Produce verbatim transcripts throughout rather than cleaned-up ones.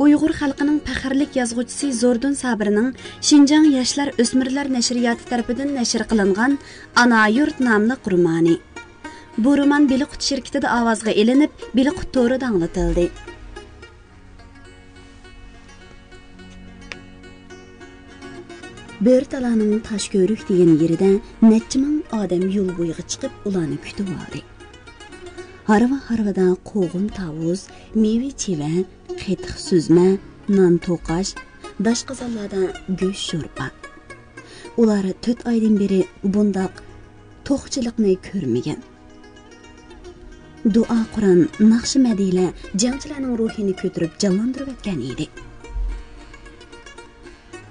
ئۇيغۇر خەلقىنىڭ پەخىرلىك يازغۇچىسى زوردۇن سابىرنىڭ شىنجاڭ ياشلار ئۆسمۈرلەر نەشرىياتى تەرىپىدىن نەشر قىلىنغان ئانا يۇرت ناملىق رومانى. بۇ رومان بىلىقۇت شىركىتىدە ئاۋازغا ئېلىنىپ، بىلىقۇت تورىدا ئاڭلىتىلدى. بۆرتالانىڭ تاشكۆۋرۈك دېگەن يېرىدە نەچچە مىڭ ئادەم يول بويىغا چىقىپ، ئۇلارنى كۈتۈۋالدى. ھارۋا-ھارۋىدا قوغۇن-تاۋۇز، مېۋە-چىۋە، قېتىق سۈزمە، نان توقاش، داشقازانلاردا گۆش شورپا. ئۇلار تۆت ئايدىن بېرى بۇنداق توقچىلىقنى كۆرمىگەن. دۇئا قۇرئان، ناخشا مەدھىيەلەر جەڭچىلەرنىڭ روھىنى كۆتۈرۈپ جانلاندۇرۇۋەتكەن ئىدى.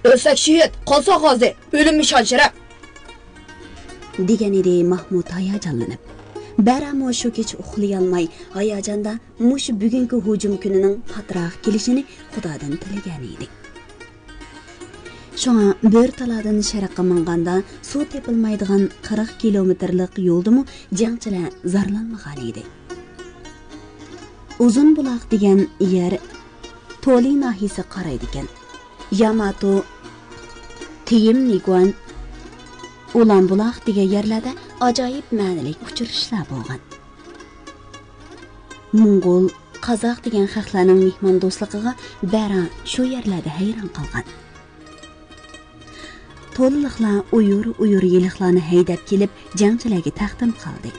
ئۆلسەك شېھىت، قالساق غازى، ئۆلۈممۇ شان شەرەپ! دېگەن ئىدى ماھمۇت ھاياجانلىنىپ. بەرامۇ شۇ كېچە ئۇخلىيالماي، ھاياجاندا مۇشۇ بۈگۈنكى ھۇجۇم كۈنىنىڭ پاتراق كېلىشىنى خۇدادىن تىلىگەن ئىدى. شۇڭا بۆرتالادىن شەرققە ماڭغاندا سۇ تېپىلمايدىغان قىرىق كىلومېتىرلىق يولدىمۇ جەڭچىلەر زارلانمىغان ئىدى. ئۇزۇن بۇلاق دېگەن يەر تولى ناھىيىسىگە قارايدىكەن. ياماتو، تېيىم نىگۇەن، ئۇلان بۇلاق دېگەن يەرلەردە ئاجايىپ مەنىلىك ئۇچرىشىشلار بولغان. موڭغۇل، قازاق دېگەن خەقلەرنىڭ مېھماندوستلۇقىغا بەرا شۇ يەرلەردە ھەيران قالغان. تولىلىقلار ئۇيۇر-ئۇيۇر يىلىقلارنى ھەيدەپ كېلىپ، جەڭچىلەرگە تەقدىم قىلدى.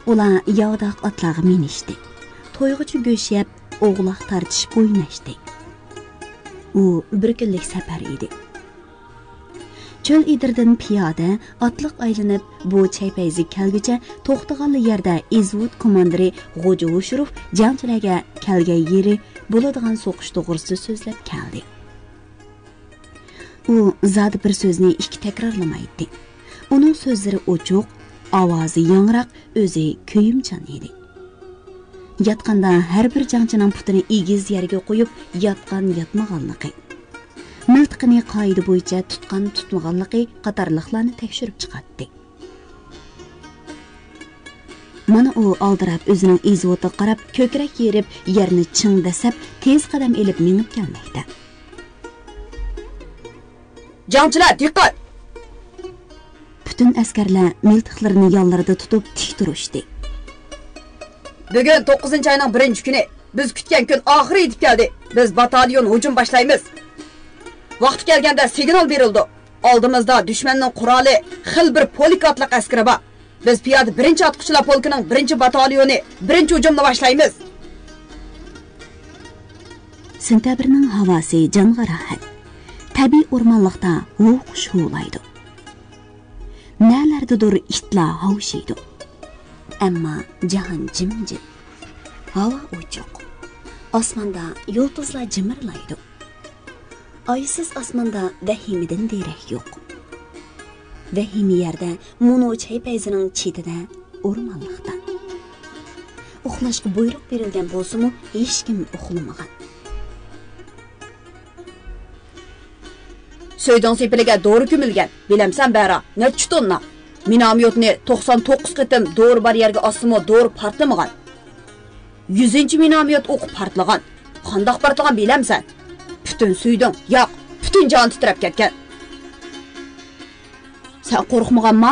ئۇلار ياۋىداق ئاتلارغا مىنىشتى. تويغۇچە گۆش يەپ، ئوغلاق تارتىشىپ ئويناشتى. ئۇ بىر كۈنلۈك سەپەر ئىدى. چۆل ئېدىرىدىن پىيادە، ئاتلىق ئايلىنىپ، بۇ چەي پەيزىگە كەلگۈچە توختىغانلا يەردە ئىزۋود كوماندىرى غوجا ھوشۇروف جەڭچىلەرگە كەلگەن يېرى، بولىدىغان سوقۇش توغرىسىدا سۆزلەپ كەلدى. ئۇ زادى بىر سۆزنى ئىككى تەكرارلىمايتتى. ئۇنىڭ سۆزلىرى ئوچۇق، ئاۋازى ياڭراق، ئۆزى كۆيۈمچان ئىدى. ياتقاندا ھەر بىر جەڭچىنىڭ پۇتىنى ئېگىز يەرگە قويۇپ، ياتقان-ياتمىغانلىقى، مىلتىقىنى قائىدە بويىچە تۇتقان-تۇتمىغانلىقى قاتارلىقلارنى تەكشۈرۈپ چىقاتتى. مانا ئۇ ئالدىراپ ئۆزىنىڭ ئىزۋوتىغا قاراپ كۆكرەك يېرىپ، يەرنى چىڭ دەسسەپ، تېز قەدەم ئېلىپ مېڭىپ كەلمەكتە. جەڭچىلەر، دىققەت! پۈتۈن ئەسكەرلەر مىلتىقلىرىنى يانلىرىدا تۇتۇپ تىك تۇرۇشتى. بۈگۈن توققۇزىنچى ئاينىڭ بىرىنچى كۈنى. بىز كۈتكەن كۈن ئاخىرى يېتىپ كەلدى. بىز باتاليون ھۇجۇم باشلايمىز. ۋاقتى كەلگەندە سىگنال بېرىلىدۇ. ئالدىمىزدا دۈشمەننىڭ قورالى، خېلى بىر پولك ئاتلىق ئەسكىرى بار. بىز پىيادە بىرىنچى ئاتقۇچىلار پولكىنىڭ بىرىنچى باتاليونى، بىرىنچى ھۇجۇمنى باشلايمىز. سېنتەبىرنىڭ ھاۋاسى جانغا راھەت. تەبىئىي ئورمانلىقتا ھۇۋقۇش ھۇۋلايدۇ. نەلەردىدۇر ئىتلار ھاۋشىيدۇ. ئەمما جاھان جىمجىت. ھاۋا ئوچۇق. ئاسماندا يۇلتۇزلار جىمىرلايدۇ. ئايسىز ئاسماندا ۋەھىمىدىن دېرەك يوق. ۋەھىمە يەردە مۇنۇ چەي پەيزىنىڭ چېتىدە، ئورمانلىقتا. ئۇخلاشقا بۇيرۇق بېرىلگەن بولسىمۇ، ھېچكىم ئۇخلىمىغان. سۈيدۈڭ سېپىلىگە دورا كۆمۈلگەن. بىلەمسەن بەرا، نەچچە توننا؟ مىناميوتنى توقسان توققۇز قېتىم دورا بار يەرگە ئاتسىمۇ، دورا پارتلىمىغان. يۈزىنچى مىناميوت ئوقى پارتلىغان. قانداق پارتلىغان بىلەمسەن؟ پۈتۈن سۈيدۈڭ، ياق، پۈتۈن جان تىترەپ كەتكەن. سەن قورقمىغانما؟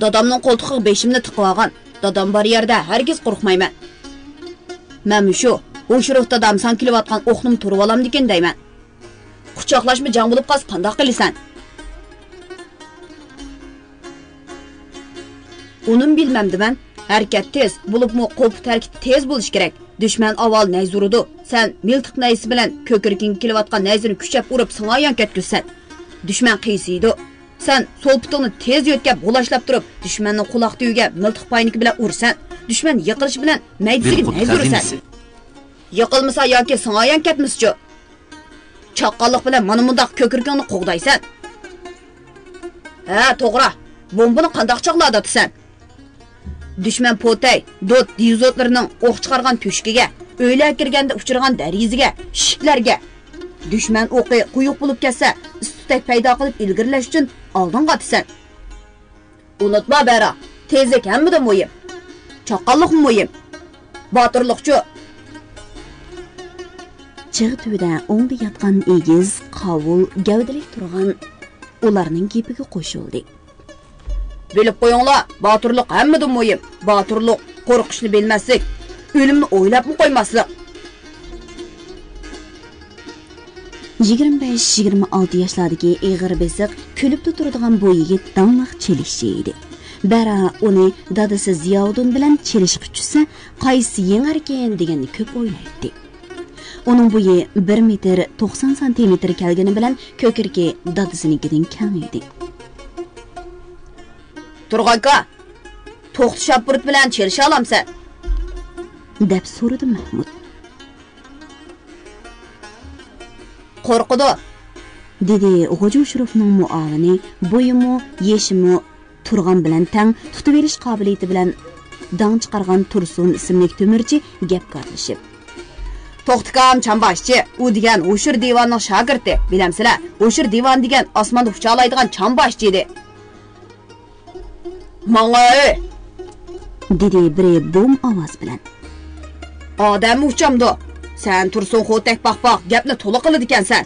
دادامنىڭ قولتۇقىغا بېشىمنى تىقىۋالغان. دادام بار يەردە ھەرگىز قورقمايمەن. مەن مۇشۇ ھوشۇروف دادام ساڭا كېلىۋاتقان ئوقنىمۇ تۇرۇۋالامدىكىن دەيمەن. قۇچاقلاشما جەڭ بولۇپ قالسا قانداق قىلىسەن؟ ئۇنىمۇ بىلمەمدىمەن. ھەرىكەت تېز، بولۇپمۇ قوپۇت ھەرىكىتى تېز بولۇشى كېرەك. دۈشمەن ئاۋۋال نەيزە ئۇرىدۇ. سەن مىلتىق نەيزىسى بىلەن كۆكرىكىڭگە كېلىۋاتقان نەيزىنى كۈچەپ ئۇرۇپ، سىڭايان كەتكۈزىسەن. دۈشمەن قىيسىيدۇ. سەن سول پۇتۇڭنى تېز يۆتكەپ، غۇلاچلاپ تۇرۇپ، دۈشمەننىڭ قۇلاق تۈۋىگە مىلتىق پاينىكى بىلەن ئۇرىسەن. دۈشمەن يىقىلىشى بىلەن مەيدىسىگە نەيزە ئۇرىسەن. يىقىلمىسا ياكى سىڭايان كەتمىسىچۇ؟ چاققانلىق بىلەن مانا مۇنداق كۆكرىكىڭنى قوغدايسەن. ھە، توغرا. بومبىنى قانداق چاغلادا ئاتىسەن؟ دۈشمەن پوتەي، دوت، دىۋىزوتلىرىنىڭ ئوق چىقارغان تۆشۈكىگە، ئۆيلەرگە كىرگەندە ئۇچرىغان دېرىزىگە، ئىشىكلەرگە. دۈشمەن ئوقى قويۇق بولۇپ كەتسە، ئىس تۈتەك پەيدا قىلىپ ئىلگىرىلەش ئۈچۈن ئالدىڭغا ئاتىسەن. ئۇنتۇما بەرا، تېزلىك ھەممىدىن مۇھىم. چاققانلىقمۇ مۇھىم. باتۇرلۇقچۇ؟ چىغ تۈۋىدە ئوڭدا ياتقان ئېگىز، قاۋۇل، گەۋدىلىك تۇرغان ئۇلارنىڭ گېپىگە قوشۇلدى. بىلىپ قويۇڭلار، باتۇرلۇق ھەممىدىن مۇھىم. باتۇرلۇق، قورقۇشنى بىلمەسلىك، ئۆلۈمنى ئويلاپمۇ قويماسلىق. يىگىرمە بەش، يىگىرمە ئالتە ياشلاردىكى ئېغىر بېسىق، كۈلۈپلا تۇرىدىغان بۇ يىگىت داڭلىق چېلىشچى ئىدى. بەرا ئۇنى دادىسى زىياۋۇدۇن بىلەن چېلىشقا چۈشسە، قايسىسى يېڭەركىن دېگەننى كۆپ ئويلايتتى. ئۇنىڭ بويى بىر مېتىر توقسان سانتىمېتىر كەلگىنى بىلەن، كۆكرىكى دادىسىنىڭكىدىن كەڭ ئىدى. تۇرغانكا، توختى شاپپۇرۇت بىلەن چېلىشالامسەن؟ دەپ سورىدى مەھمۇت. قورقىدۇ، دېدى غوجا ئۇشۇروفنىڭ مۇئاۋىنى، بويىمۇ، يېشىمۇ تۇرغان بىلەن تەڭ، تۇتۇۋېلىش قابىلىيىتى بىلەن داڭ چىقارغان تۇرسۇن ئىسىملىك تۆمۈرچى گەپكە ئارىلىشىپ. توختىكام چامباشچى، ئۇ دېگەن ھوشۇر دىۋاننىڭ شاگىرتى، بىلەمسىلە؟ ھوشۇر دىۋان دېگەن ئاسماندا ئۇچالايدىغان چامباشچى ئىدى. ماڭا ئۆي! دېدى بىرى بوم ئاۋاز بىلەن. ئادەممۇ ئۇچامدۇ؟ سەن تۇرسۇن خوتەك باقباق گەپنى تولا قىلىدىكەنسەن.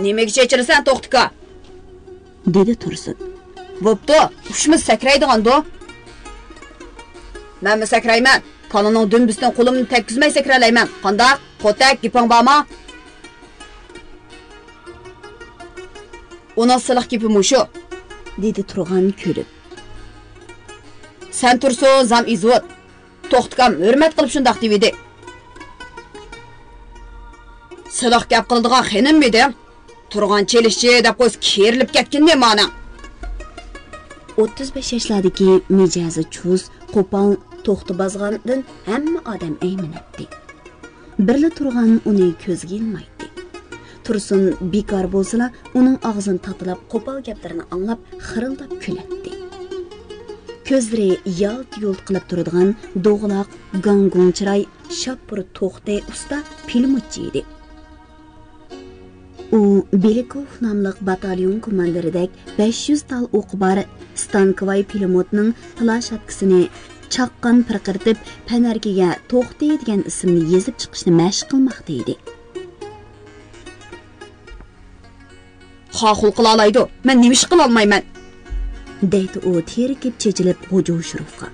نېمىگە چېچىلىسەن، توختىكا؟ دېدى تۇرسۇن. بوپتۇ، ئۇچمىسا سەكرەيدىغاندۇ؟ مەنمۇ سەكرەيمەن. كالىنىڭ دۈمبىسىدىن قولۇمنى تەگكۈزمەي سەكرەلەيمەن. قانداق؟ خوتەك، گېپىڭ بارمۇ؟ ئۇنىڭ سىلىق گېپى مۇشۇ، دېدى تۇرغان كۈلۈپ. سەن تۇرسۇن، زام ئىزۋوت. توختىكام ھۆرمەت قىلىپ شۇنداق دېۋىدى. سىلىق گەپ قىلىدىغان خېنىممىدىڭ؟ تۇرغان چېلىشچى دەپ قويسا كېرىلىپ كەتكىنى مانىڭ. ئوتتۇز بەش ياشلاردىكى مىجەزى چۇس، قوپال، توختى بازغاندىن ھەممە ئادەم ئەيمىنەتتى. بىرلا تۇرغان ئۇنى كۆزگە ئىلمايتتى. تۇرسۇن بىكار بولسىلا، ئۇنىڭ ئاغزىنى تاتىلاپ، قوپال گەپلىرىنى ئاڭلاپ، خىرىلداپ كۈلەتتى. كۆزلىرى يالت-يۇلت قىلىپ تۇرىدىغان دوغىلاق، گاڭگۇڭ چىراي، شاپپۇر توختى ئۇستا پىلىموتچى ئىدى. ئۇ بېلىكوف ناملىق باتاليون كوماندىرىدەك بەش يۈز تال ئوقى بار ستانكىۋاي پىلىموتنىڭ پلاشاتكىسىنى چاققان پىرقىرىتىپ، پەنەركىگە توختى دېگەن ئىسىمنى يېزىپ چىقىشنى مەشىق قىلماقتا ئىدى. خاخۇل قىلالايدۇ، مەن نېمە ئىش قىلالمايمەن؟ دەيتتى ئۇ تېرىكىپ چېچىلىپ غوجا ئۇشۇروفقا.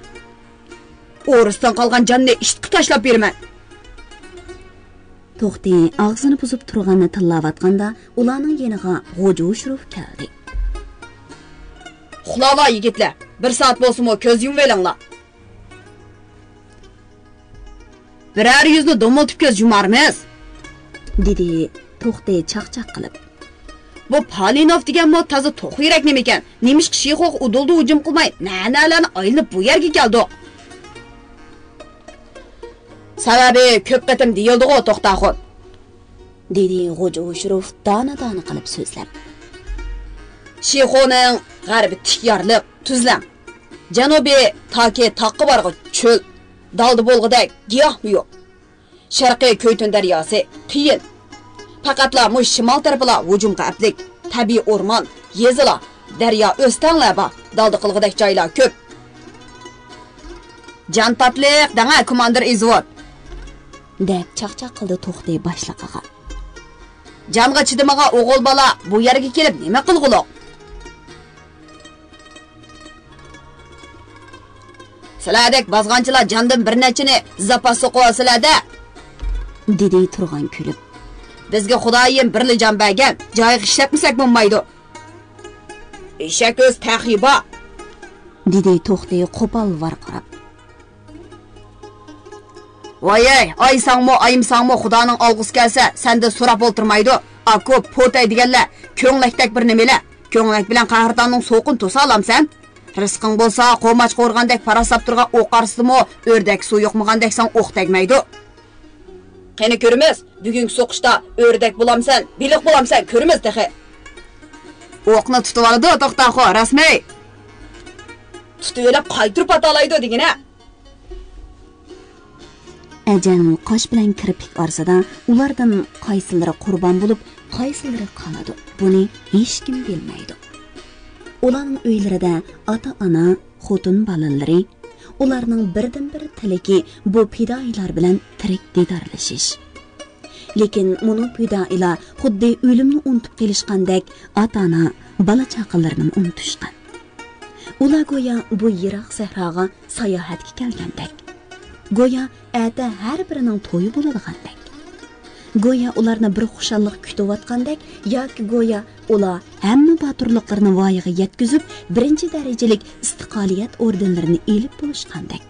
ئورۇستىن قالغان جاننى ئىتقا تاشلاپ بېرىمەن. توختى ئاغزىنى بۇزۇپ تۇرغاننى تىللاۋاتقاندا، ئۇلارنىڭ يېنىغا غوجا ئۇشۇروف كەلدى. ئۇخلاۋا يىگىتلەر، بىر سائەت بولسىمۇ كۆز يۇمۇۋېلىڭلار. بىرەر يۈزنى دومۇلتۇپ كۆز يۇمارمىز، دېدى توختى چاقچاق قىلىپ. بۇ پالىنوف دېگەنمۇ تازا توخۇ يۈرەك نېمىكەن؟ نېمىشقا شىخوغا ئۇدۇلدا ھۇجۇم قىلماي، نەنەلەرنى ئايلىنىپ بۇ يەرگە كەلدۇق؟ سەۋەبى كۆپ قېتىم دېيىلدىغۇ، توختاخۇن، دېدى غوجا ئۇشۇروف دانە-دانە قىلىپ سۆزلەپ. شىخونىڭ غەربى تىك يارلىق، تۈزلەڭ. جەنۇبى تاكى تاغقا بارغۇ چۆل، دالدا بولغۇدەك گىياھمۇ يوق. شەرقىي كۈيتۈن دەرياسى قىيىن. پەقەتلا مۇشۇ شىمال تەرىپىلا ھۇجۇمغا ئەپلىك. تەبىئىي ئورمان، يېزىلار، دەريا، ئۆستەڭلەر بار. دالدا قىلغۇدەك جايلار كۆپ. جان تاتلىق دەڭە، كوماندىر ئىزۋوت، دەپ چاقچاق قىلدى توختى باشلىقىغا. جانغا چىدىمىغان ئوغۇل بالا بۇ يەرگە كېلىپ نېمە قىلغۇلۇق؟ سىلەردەك بازغانچىلار جاندىن بىر نەچچىنى زاپاستا قويۇۋالسىلەردە، دېدى تۇرغان كۈلۈپ. بىزگە خۇدايىم بىرلا جان بەرگەن، جايىغا ئىشلەتمىسەك بولمايدۇ. ئېشەك ئۆز تەخىيى بار، دېدى توختى قوپال ۋارقىراپ. ۋايەي، ئايساڭمۇ، ئايىمساڭمۇ، خۇدانىڭ ئالغۇسى كەلسە، سەندىن سوراپ ئولتۇرمايدۇ. ئاكوپ، پوتەي دېگەنلەر كۆڭلەكتەك بىر نېمىلەر. كۆڭلەك بىلەن قەھرىتاننىڭ سوقىنى توسالامسەن؟ رىزقىڭ بولسا، قوماچقا ئۇرغاندەك پاراسلاپ تۇرغان ئوق ئارىسىدىمۇ ئۆردەك سۇ يۇقمىغاندەك ساڭا ئوق تەگمەيدۇ. قېنى كۆرىمىز، بۈگۈنكى سوقۇشتا ئۆردەك بولامسەن، بېلىق بولامسەن، كۆرىمىز تېخى. ئوقنى تۇتۇۋالىدۇ، توختاخۇ، رەسمىي. تۇتۇۋېلىپ قايتۇرۇپ ئاتالايدۇ دېگىنە. ئەجەل قاش بىلەن كىرپىك ئارىسىدا ئۇلاردىن قايسىلىرى قۇربان بولۇپ، قايسىلىرى قالىدۇ، بۇنى ھېچكىم بىلمەيدۇ. ئۇلارنىڭ ئۆيلىرىدە ئاتا-ئانا، خوتۇن بالىلىرى، ئۇلارنىڭ بىردىنبىر تىلىكى بۇ پىدائىيلار بىلەن تىرىك دىدارلىشىش. لېكىن مۇنۇ پىدائىيلار خۇددى ئۆلۈمنى ئۇنتۇپ قېلىشقاندەك ئاتا-ئانا، بالا-چاقىلىرىنىمۇ ئۇنتۇشقان. ئۇلار گويا بۇ يىراق سەھراغا ساياھەتكە كەلگەندەك. گويا ئەتە ھەر بىرىنىڭ تويى بولىدىغاندەك. گويا ئۇلارنى بىر خۇشاللىق كۈتۈۋاتقاندەك ياكى گويا ئۇلار ھەممە باتۇرلۇقلىرىنى ۋايىغا يەتكۈزۈپ، بىرىنچى دەرىجىلىك ئىستىقلالىيەت ئوردېنلىرىنى ئېلىپ بولۇشقاندەك.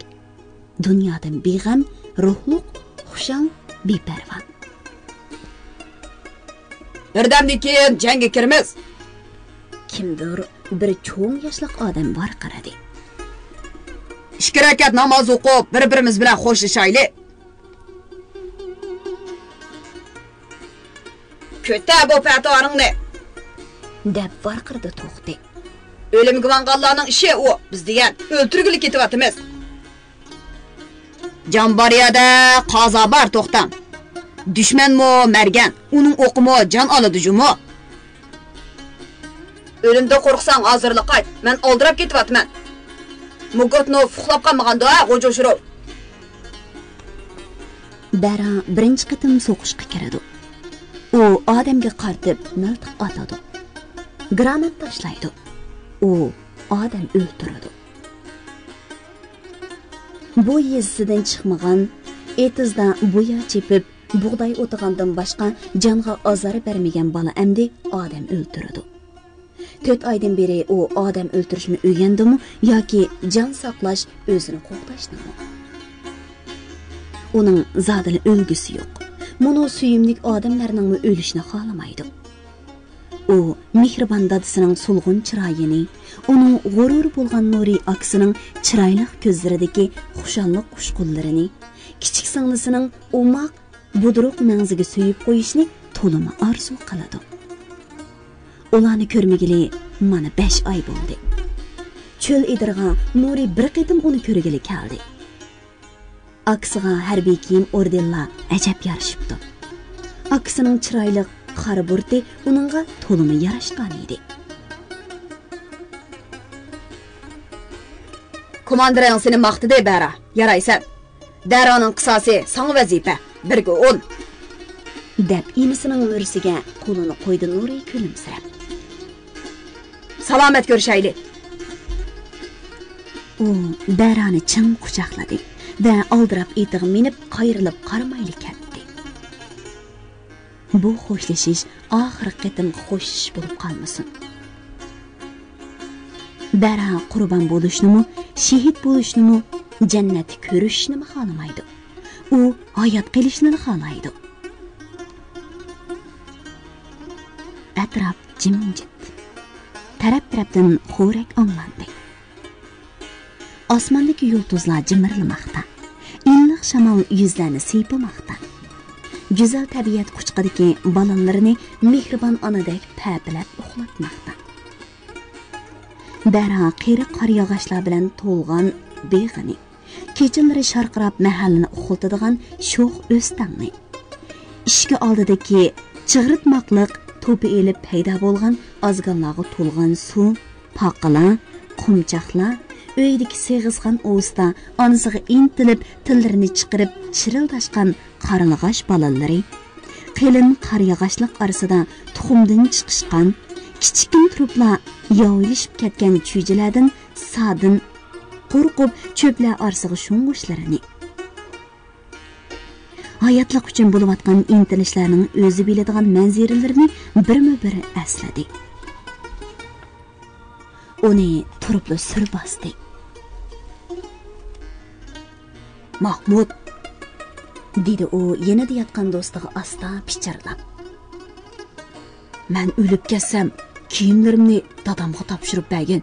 دۇنيادىن بىغەم، روھلۇق، خۇشال، بىپەرۋا. بىردەمدىن كېيىن جەڭگە كىرىمىز. كىمدۇر بىر چوڭ ياشلىق ئادەم ۋارقىرىدى. ئىككى رەكەت ناماز ئوقۇپ، بىر-بىرىمىز بىلەن خوشلىشايلى. كۆتەر بۇ پەتىۋارىڭنى! دەپ ۋارقىرىدى توختى. ئۆلۈمگە ماڭغانلارنىڭ ئىشى ئۇ، بىز دېگەن ئۆلتۈرگىلى كېتىۋاتىمىز. جان بار يەردە قازا بار، توختاڭ. دۈشمەنمۇ مەرگەن، ئۇنىڭ ئوقىمۇ جان ئالىدۇ جۇمۇ. ئۆلۈمدىن قورقساڭ ھازىرلا قايت، مەن ئالدىراپ كېتىۋاتىمەن. مۇگۇتنوف ئۇخلاپ قالمىغاندۇ ھە، غوجا شۇرۇ؟ بەرا بىرىنچى قېتىم سوقۇشقا كىرىدۇ. ئۇ ئادەمگە قارىتىپ مىلتىق ئاتىدۇ. گرانات تاشلايدۇ. ئۇ ئادەم ئۆلتۈرىدۇ. بۇ يېزىسىدىن چىقمىغان، ئېتىزدا بۇيا چېپىپ، بۇغداي ئوتىغاندىن باشقا جانغا ئازار بەرمىگەن بالا ئەمدى ئادەم ئۆلتۈرىدۇ. تۆت ئايدىن بېرى ئۇ ئادەم ئۆلتۈرۈشنى ئۆگەندىمۇ ياكى جان ساقلاش، ئۆزىنى قوغداشنىمۇ؟ ئۇنىڭ زادىلا ئۆلگۈسى يوق. مۇنۇ سۆيۈملۈك ئادەملەرنىڭمۇ ئۆلۈشىنى خالىمايدۇ. ئۇ مېھرىبان دادىسىنىڭ سولغۇن چىرايىنى، ئۇنىڭ غۇرۇرى بولغان نۇرى ئاكىسىنىڭ چىرايلىق كۆزلىرىدىكى خۇشاللىق ئۇچقۇنلىرىنى، كىچىك سىڭلىسىنىڭ ئوماق، بۇدرۇق مەڭزىگە سۆيۈپ قويۇشنى تولىمۇ ئارزۇ قىلىدۇ. ئۇلارنى كۆرمىگىلى مانا بەش ئاي بولدى. چۆل ئېدىرغا نۇرى بىر قېتىم ئۇنى كۆرگىلى كەلدى. ئاكىسىغا ھەربىي كىيىم ئوردېنلار ئەجەب يارىشىپتۇ. ئاكىسىنىڭ چىرايلىق قارا بۇرۇتى ئۇنىڭغا تولىمۇ ياراشقان ئىدى. كوماندىرىڭ سېنى ماختىدى، بەرا. يارايسەن. دەرانىڭ قىساسى ساڭا ۋەزىپە. بىرگە ئون. دەپ ئىنىسىنىڭ مۈرىسىگە قولىنى قويدى نۇرى كۈلۈمسىرەپ. سالامەت كۆرۈشەيلى. ئۇ بەرانى چىڭ قۇچاقلىدى ۋە ئالدىراپ ئېتىغا مىنىپ قايرىلىپ قارىمايلا كەتتى. بۇ خوشلىشىش ئاخىرقى قېتىمقى خوشلىشىش بولۇپ قالمىسۇن. بەرا قۇربان بولۇشنىمۇ، شېھىت بولۇشنىمۇ، جەننەتتە كۆرۈشۈشنىمۇ خالىمايدۇ. ئۇ ھايات قېلىشنىلا خالايدۇ. ئەتراپ جىمجىت. تەرەپ-تەرەپتىن خورەك ئاڭلاندى. ئاسماندىكى يۇلتۇزلار جىمىرلىماقتا. ئىللىق شامال يۈزلەرنى سىيپىماقتا. گۈزەل تەبىئەت قۇچىقىدىكى بالىلىرىنى مېھرىبان ئانىدەك پەپىلەپ ئۇخلاتماقتا. بەرا قېرى قارىياغاچلار بىلەن تولغان بېغىنى، كېچىلىرى شارقىراپ مەھەللىنى ئۇخلىتىدىغان شوخ ئۆستەڭنى، ئىشىكى ئالدىدىكى چىغرىتماقلىق توپا ئېلىپ پەيدا بولغان ئازگاللارغا تولغان سۇ، پاقىلار، قۇمچاقلار، ئۆيدىكى سېغىزخان ئوۋسىدا ئانىسىغا ئىنتىلىپ تىللىرىنى چىقىرىپ شىرىلداشقان قارلىغاچ بالىلىرى، قېلىن قارىياغاچلىق ئارىسىدا تۇخۇمدىن چىقىشقان، كىچىككىنە تۇرۇپلا ياۋىلىشىپ كەتكەن چۈجىلەردىن سادىن قورقۇپ چۆپلەر ئارىسىغا شۇڭغۇشلىرىنى، ھاياتلىق ئۈچۈن بولۇۋاتقان ئىنتىلىشلارنىڭ ئۆزى بىلىدىغان مەنزىرىلىرىنى بىرمۇ بىر ئەسلىدى. ئۇنى تۇرۇپلا سۈر باستى. ماھمۇت، دېدى ئۇ يېنىدا ياتقان دوستىغا ئاستا پىچىرلاپ. مەن ئۆلۈپ كەتسەم، كىيىملىرىمنى دادامغا تاپشۇرۇپ بەرگىن.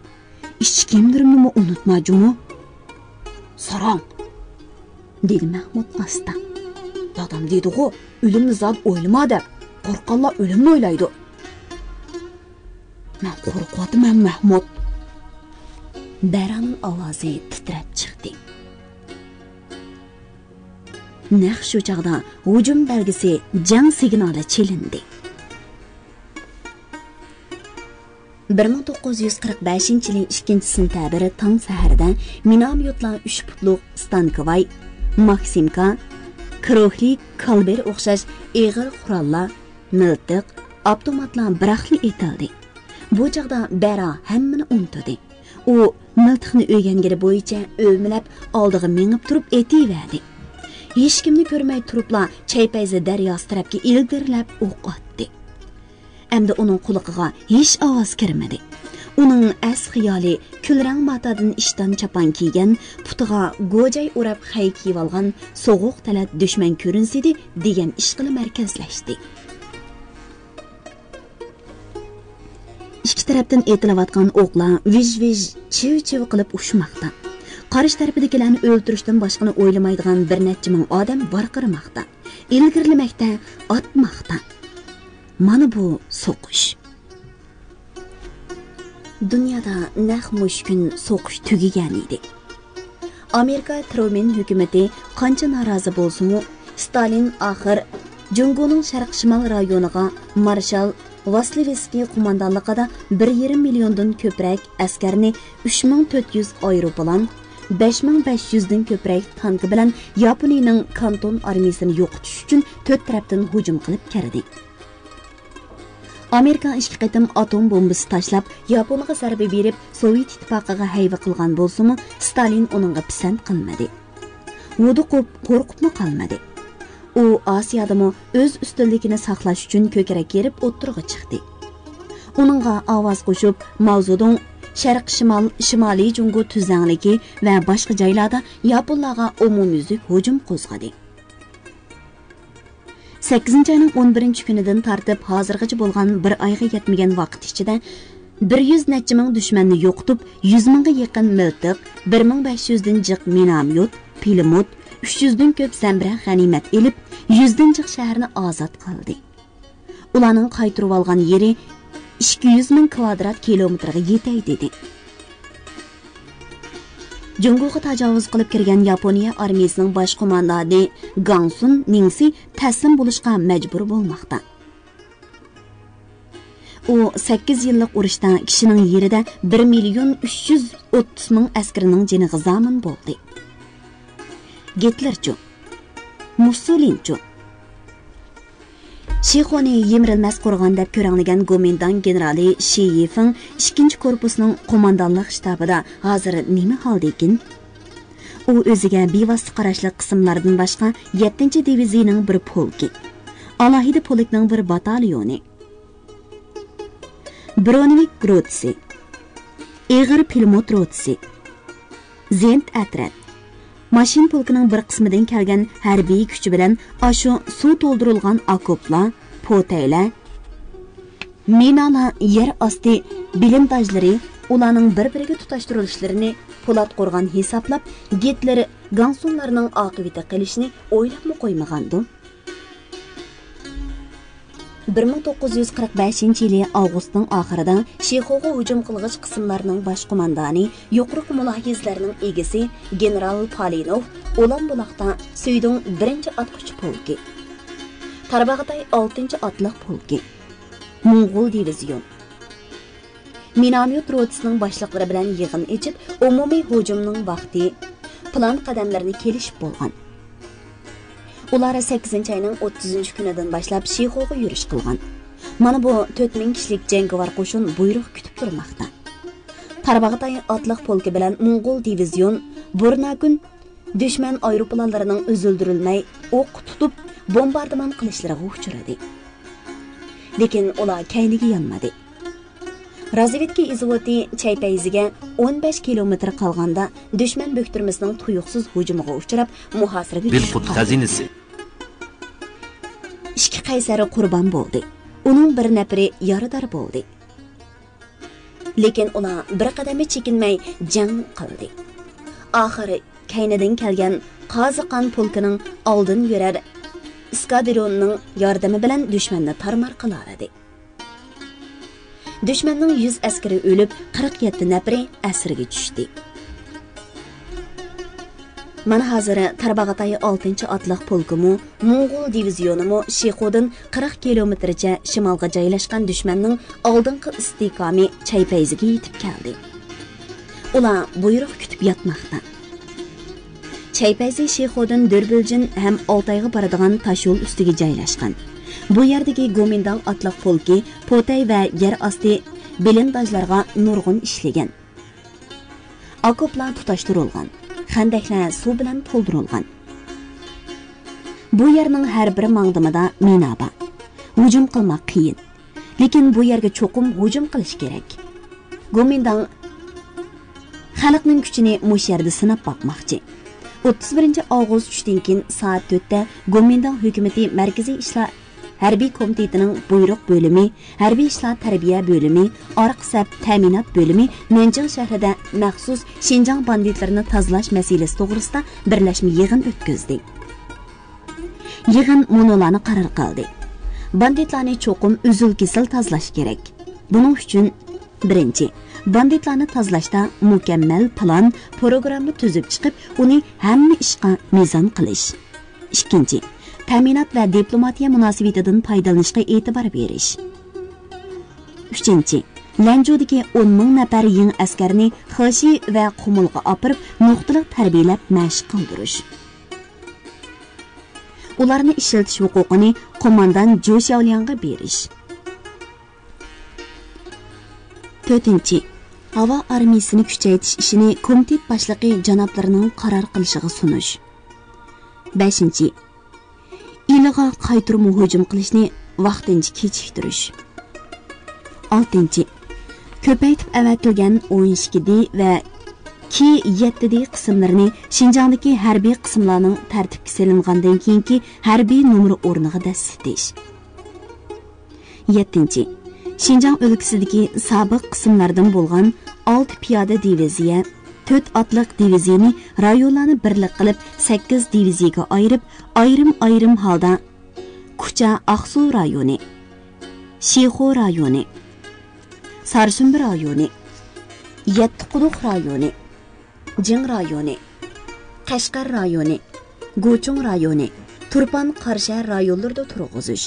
ئىچ كىيىملىرىمنىمۇ ئۇنتۇما جۇمۇ. ساراڭ، دېدى مەھمۇت ئاستا. دادام دېدىغۇ، ئۆلۈمنى زادى ئويلىما دەپ، قورققانلار ئۆلۈمنى ئويلايدۇ. مەن قورقۇۋاتىمەن، مەھمۇت. بەرانىڭ ئاۋازى تىترەپ چىقتى. نەق شۇ چاغدا ھۇجۇم بەلگىسى، جەڭ سىگنالى چېلىندى. بىر مىڭ توققۇز يۈز قىرىق بەشىنچى يىلى ئىككىنچى سېنتەبىر تاڭ سەھەردە مىناميوتلار ئۈچ پۇتلۇق ستانكىۋاي، ماكسىمكا، كروھلىك، كالبېر ئوخشاش ئېغىر قوراللار، مىلتىق، ئاپتوماتلار بىراقلا ئېتىلدى. بۇ چاغدا بەرا ھەممىنى ئۇنتۇدى. ئۇ مىلتىقنى ئۆگەنگىنى بويىچە ئۆمىلەپ ئالدىغا مېڭىپ تۇرۇپ ئېتىۋەردى. ھېچكىمنى كۆرمەي تۇرۇپلا چەيپەيزە دەرياسى تەرەپكە ئىلگىرىلەپ ئوق ئاتتى. ئەمدى ئۇنىڭ قۇلىقىغا ھېچ ئاۋاز كىرمىدى. ئۇنىڭ ئەس خىيالى كۈلرەڭ ماتادىن ئىشتان چاپان كىيگەن، پۇتىغا گوجاي ئوراپ خەي كىيىۋالغان سوغۇق تەلەت دۈشمەن كۆرۈنسىدى دېگەن ئىشقىلا مەركەزلەشتى. ئىككى تەرەپتىن ئېتىلىۋاتقان ئوقلار ۋىژ-ۋىژ، چىۋ-چىۋ قىلىپ ئۇچماقتا. قارشى تەرىپىدىكىلەرنى ئۆلتۈرۈشتىن باشقىنى ئويلىمايدىغان بىر نەچچە مىڭ ئادەم ۋارقىرىماقتا، ئىلگىرىلىمەكتە، ئاتماقتا. مانا بۇ سوقۇش. دۇنيادا نەق مۇشۇ كۈن سوقۇش تۈگىگەن ئىدى. ئامېرىكا ترومېن ھۆكۈمىتى قانچە نارازى بولسىمۇ، ستالىن ئاخىر جۇڭگونىڭ شەرق شىمال رايونىغا مارشال ۋاسلېۋسكىي قوماندانلىقىدا بىر يېرىم مىليوندىن كۆپرەك ئەسكەرنى، ئۈچ مىڭ تۆت يۈز ئايروپىلان، بەش مىڭ بەش يۈزدىن كۆپرەك تانكا بىلەن ياپونىيىنىڭ كانتون ئارمىيىسىنى يوقىتىش ئۈچۈن تۆت تەرەپتىن ھۇجۇم قىلىپ كەلدى. ئامېرىكا ئىككى قېتىم ئاتوم بومبىسى تاشلاپ، ياپونغا زەربە بېرىپ، سوۋېت ئىتتىپاقىغا ھەيۋە قىلغان بولسىمۇ، ستالىن ئۇنىڭغا پىسەنت قىلمىدى. ھودۇقۇپ، قورقۇپمۇ قالمىدى. ئۇ ئاسىيادىمۇ ئۆز ئۈستۈنلۈكىنى ساقلاش ئۈچۈن كۆكرەك كېرىپ ئوتتۇرىغا چىقتى. ئۇنىڭغا ئاۋاز قوشۇپ، ماۋزېدۇڭ شەرقىي شىمال، شىمالىي جۇڭگو تۈزلەڭلىكى ۋە باشقا جايلاردا ياپونلارغا ئومۇميۈزلۈك ھۇجۇم قوزغىدى. سەككىزىنچى ئاينىڭ ئون بىرىنچى كۈنىدىن تارتىپ ھازىرغىچە بولغان بىر ئايغا يەتمىگەن ۋاقىت ئىچىدە، بىر يۈز نەچچە مىڭ دۈشمەننى يوقىتىپ، يۈز مىڭغا يېقىن مىلتىق، بىر مىڭ بەش يۈزدىن جىق مىناميوت، پىلىموت، ئۈچ يۈزدىن كۆپ زەمبىرەك غەنىيمەت ئېلىپ، يۈزدىن جىق شەھەرنى ئازاد قىلدى. ئۇلارنىڭ قايتۇرۇۋالغان يېرى ئىككى يۈز مىڭ كىۋادرات كىلومېتىرغا يېتەي دېدى. جۇڭگوغا تاجاۋۇز قىلىپ كىرگەن ياپونىيە ئارمىيىسىنىڭ باش قوماندانى گاڭسۇن نىڭسى تەسلىم بولۇشقا مەجبۇر بولماقتا. ئۇ سەككىز يىللىق ئۇرۇشتا كىشىنىڭ يېرىدە بىر مىليون ئۈچ يۈز ئوتتۇز مىڭ ئەسكىرىنىڭ جېنىغا زامىن بولدى. گىتلېرچۇ؟ مۇسسولىنچۇ؟ شىخونى يىمىرىلمەس قورغان دەپ كۆرەڭلىگەن گومىنداڭ گېنېرالى شى يىفېڭ ئىككىنچى كورپۇسنىڭ قوماندانلىق شتابىدا ھازىر نېمە ھالدىكىن؟ ئۇ ئۆزىگە بىۋاسىتە قاراشلىق قىسىملاردىن باشقا يەتتىنچى دىۋىزىيىنىڭ بىر پولكى، ئالاھىدە پولكنىڭ بىر باتاليونى، برونېۋىك روتىسى، ئېغىر پىلىموت روتىسى، زېنت ئەترەت، ماشىنا پولكىنىڭ بىر قىسمىدىن كەلگەن ھەربىي كۈچى بىلەن ئاشۇ سۇ تولدۇرۇلغان ئاكوپلار، پوتەيلەر، مىنالار، يەر ئاستى بىلىنداژلىرى، ئۇلارنىڭ بىر-بىرىگە تۇتاشتۇرۇلۇشلىرىنى پولات قورغان ھېسابلاپ، گىتلېر گاڭسۇنلارنىڭ ئاقىۋىتى قېلىشىنى ئويلاپمۇ قويمىغاندۇ. بىر مىڭ توققۇز يۈز قىرىق بەشىنچى يىلى ئاۋغۇستنىڭ ئاخىرىدا شىخوغا ھۇجۇم قىلغۇچ قىسىملارنىڭ باش قوماندانى، يۇقىرىقى مۇلاھىزىلەرنىڭ ئىگىسى گېنېرال پالىنوف ئۇلان بۇلاقتا سۈيدۈڭ بىرىنچى ئاتقۇچى پولكى، تارباغاتاي ئالتىنچى ئاتلىق پولكى، موڭغۇل دىۋىزىيون، مىناميوت روتىسىنىڭ باشلىقلىرى بىلەن يىغىن ئېچىپ، ئومۇمىي ھۇجۇمنىڭ ۋاقتى، پىلان قەدەملىرىنى كېلىشىپ بولغان. ئۇلار سەككىزىنچى ئاينىڭ ئوتتۇزىنچى كۈنىدىن باشلاپ شىخوغا يۈرۈش قىلغان. مانا بۇ تۆت مىڭ كىشىلىك جەڭگىۋار قوشۇن بۇيرۇق كۈتۈپ تۇرماقتا. تارباغاتاي ئاتلىق پولكى بىلەن موڭغۇل دىۋىزىيون بۇرناكۈن دۈشمەن ئايروپىلانلىرىنىڭ ئۈزۈلدۈرۈلمەي ئوق تۇتۇپ بومباردىمان قىلىشلىرىغا ئۇچرىدى. لېكىن ئۇلار كەينىگە يانمىدى. رازۋېدكا ئىزۋوتى چەيپەيزىگە ئون بەش كىلومېتىر قالغاندا، دۈشمەن بۆكتۈرمىسىنىڭ تۇيۇقسىز ھۇجۇمىغا ئۇچراپ، مۇھاسىرىگە بىل چۈشۈپ قۇت قالدى. خەزىنىسى. ئىككى قەيسەر قۇربان بولدى. ئۇنىڭ بىر نەپىرى يارىدار بولدى. لېكىن ئۇلار بىر قەدەممۇ چېكىنمەي جەڭ قىلدى. ئاخىرى كەينىدىن كەلگەن قازىقان پولكىنىڭ ئالدىن يۈرەر ئېسكادرونىنىڭ ياردىمى بىلەن دۈشمەننى تارمار قىلالىدى. دۈشمەننىڭ يۈز ئەسكىرى ئۆلۈپ، قىرىق يەتتە نەپىرى ئەسىرگە چۈشتى. مانا ھازىر تارباغاتاي ئالتىنچى ئاتلىق پولكىمۇ، موڭغۇل دىۋىزىيونىمۇ شىخۇدىن قىرىق كىلومېتىرچە شىمالغا جايلاشقان دۈشمەننىڭ ئالدىنقى ئىستىھكامى چەيپەيزىگە يېتىپ كەلدى. ئۇلار بۇيرۇق كۈتۈپ ياتماقتا. چەيپەيزى شىخۇدىن دۆربۈلجىن ھەم ئالتايغا بارىدىغان تاشيول ئۈستىگە جايلاشقان. بۇ يەردىكى گومىنداڭ ئاتلىق پولكى پوتەي ۋە يەر ئاستى بلىنداژلارغا نۇرغۇن ئىشلىگەن. ئاكوپلار تۇتاشتۇرۇلغان، خەندەكلەر سۇ بىلەن تولدۇرۇلغان. بۇ يەرنىڭ ھەر بىر ماڭدىمىدا مىنا بار. ھۇجۇم قىلماق قىيىن. لېكىن بۇ يەرگە چوقۇم ھۇجۇم قىلىش كېرەك. گومىنداڭ خەلقنىڭ كۈچىنى مۇشۇ يەردە سىناپ باقماقچى. ئوتتۇز بىرىنچى ئاۋغۇست چۈشتىن كېيىن سائەت تۆتتە گومىنداڭ ھۆكۈمىتى مەركىزىي ئىشلار ھەربىي كومىتېتىنىڭ بۇيرۇق بۆلۈمى، ھەربىي ئىشلار تەربىيە بۆلۈمى، ئارقا سەپ تەمىنات بۆلۈمى نەنجىڭ شەھىرىدە مەخسۇس شىنجاڭ باندىتلىرىنى تازىلاش مەسىلىسى توغرىسىدا بىرلەشمە يىغىن ئۆتكۈزدى. يىغىن مۇنۇلارنى قارار قىلدى. باندىتلارنى چوقۇم ئۈزۈل-كېسىل تازىلاش كېرەك. بۇنىڭ ئۈچۈن، بىرىنچى، باندىتلارنى تازىلاشتا مۇكەممەل پىلان، پروگرامما تۈزۈپ چىقىپ، ئۇنى ھەممە ئىشقا مىزان قىلىش. ئىككىنچى، تەمىنات ۋە دىپلوماتىيە مۇناسىۋىتىدىن پايدىلىنىشقا ئېتىبار بېرىش. ئۈچىنچى، لەنجۇدىكى ئون مىڭ نەپەر يېڭى ئەسكەرنى خېشى ۋە قۇمۇلغا ئاپىرىپ، نۇقتىلىق تەربىيەلەپ مەشىق قىلدۇرۇش. ئۇلارنى ئىشلىتىش ھوقۇقىنى قوماندان جۇ شياۋلياڭغا بېرىش. تۆتىنچى، ھاۋا ئارمىيىسىنى كۈچەيتىش ئىشىنى كومىتېت باشلىقى جانابلىرىنىڭ قارار قىلىشىغا سۇنۇش. بەشىنچى، ئىلىغا قايتۇرما ھۇجۇم قىلىشنى ۋاقتىنچە كېچىكتۈرۈش. ئالتىنچى، كۆپەيتىپ ئەۋەتىلگەن ئون ئىككى دى ۋە كى يەتتە دى قىسىملىرىنى شىنجاڭدىكى ھەربىي قىسىملارنىڭ تەرتىپكە سېلىنغاندىن كېيىنكى ھەربىي نومۇر ئورنىغا دەسسىتىش. يەتتىنچى، شىنجاڭ ئۆلكىسىدىكى سابىق قىسىملاردىن بولغان ئالتە پىيادە دىۋىزىيە، تۆت ئاتلىق دىۋىزىيىنى رايونلارنى بىرلىك قىلىپ، سەككىز دىۋىزىيىگە ئايرىپ، ئايرىم-ئايرىم ھالدا كۇچا ئاقسۇ رايونى، شىخۇ رايونى، سارسۈمبى رايونى، يەتتە قۇدۇق رايونى، جىڭ رايونى، قەشقەر رايونى، گۇچۇڭ رايونى، تۇرپان قاراشەھەر رايونلىرىدا تۇرغۇزۇش.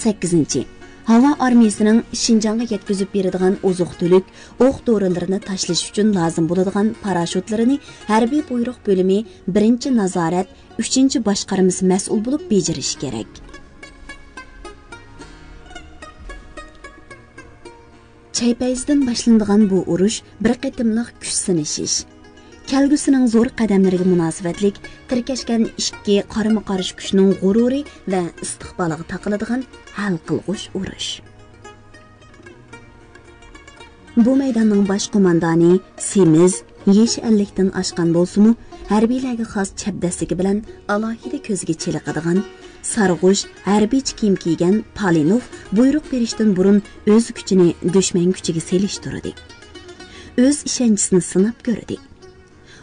سەككىزىنچى، ھاۋا ئارمىيىسىنىڭ شىنجاڭغا يەتكۈزۈپ بېرىدىغان ئوزۇق-تۈلۈك، ئوق-دورىلىرىنى تاشلىشى ئۈچۈن لازىم بولىدىغان پاراشوتلىرىنى ھەربىي بۇيرۇق بۆلۈمى بىرىنچى نازارەت، ئۈچىنچى باشقارمىسى مەسئۇل بولۇپ بېجىرىشى كېرەك. چەيپەيزىدىن باشلىنىدىغان بۇ ئۇرۇش بىر قېتىملىق كۈچ سىنىشىش. كەلگۈسىنىڭ زور قەدەملىرىگە مۇناسىۋەتلىك تىركەشكەن ئىككى قارىمۇ-قارشى كۈچنىڭ غۇرۇرى ۋە ئىستىقبالىغا تاقىلىدىغان ھەل قىلغۇچ ئۇرۇش. بۇ مەيداننىڭ باش قوماندانى سېمىز، يېشى ئەللىكتىن ئاشقان بولسىمۇ، ھەربىيلەرگە خاس چەبدەسلىكى بىلەن ئالاھىدە كۆزگە چېلىقىدىغان، سارغۇچ، ھەربىيچە كىيىم كىيگەن پالىنوف بۇيرۇق بېرىشتىن بۇرۇن ئۆز كۈچىنى دۈشمەن كۈچىگە سېلىشتۇردى. ئۆز ئىشەنچىسىنى سىناپ كۆردى.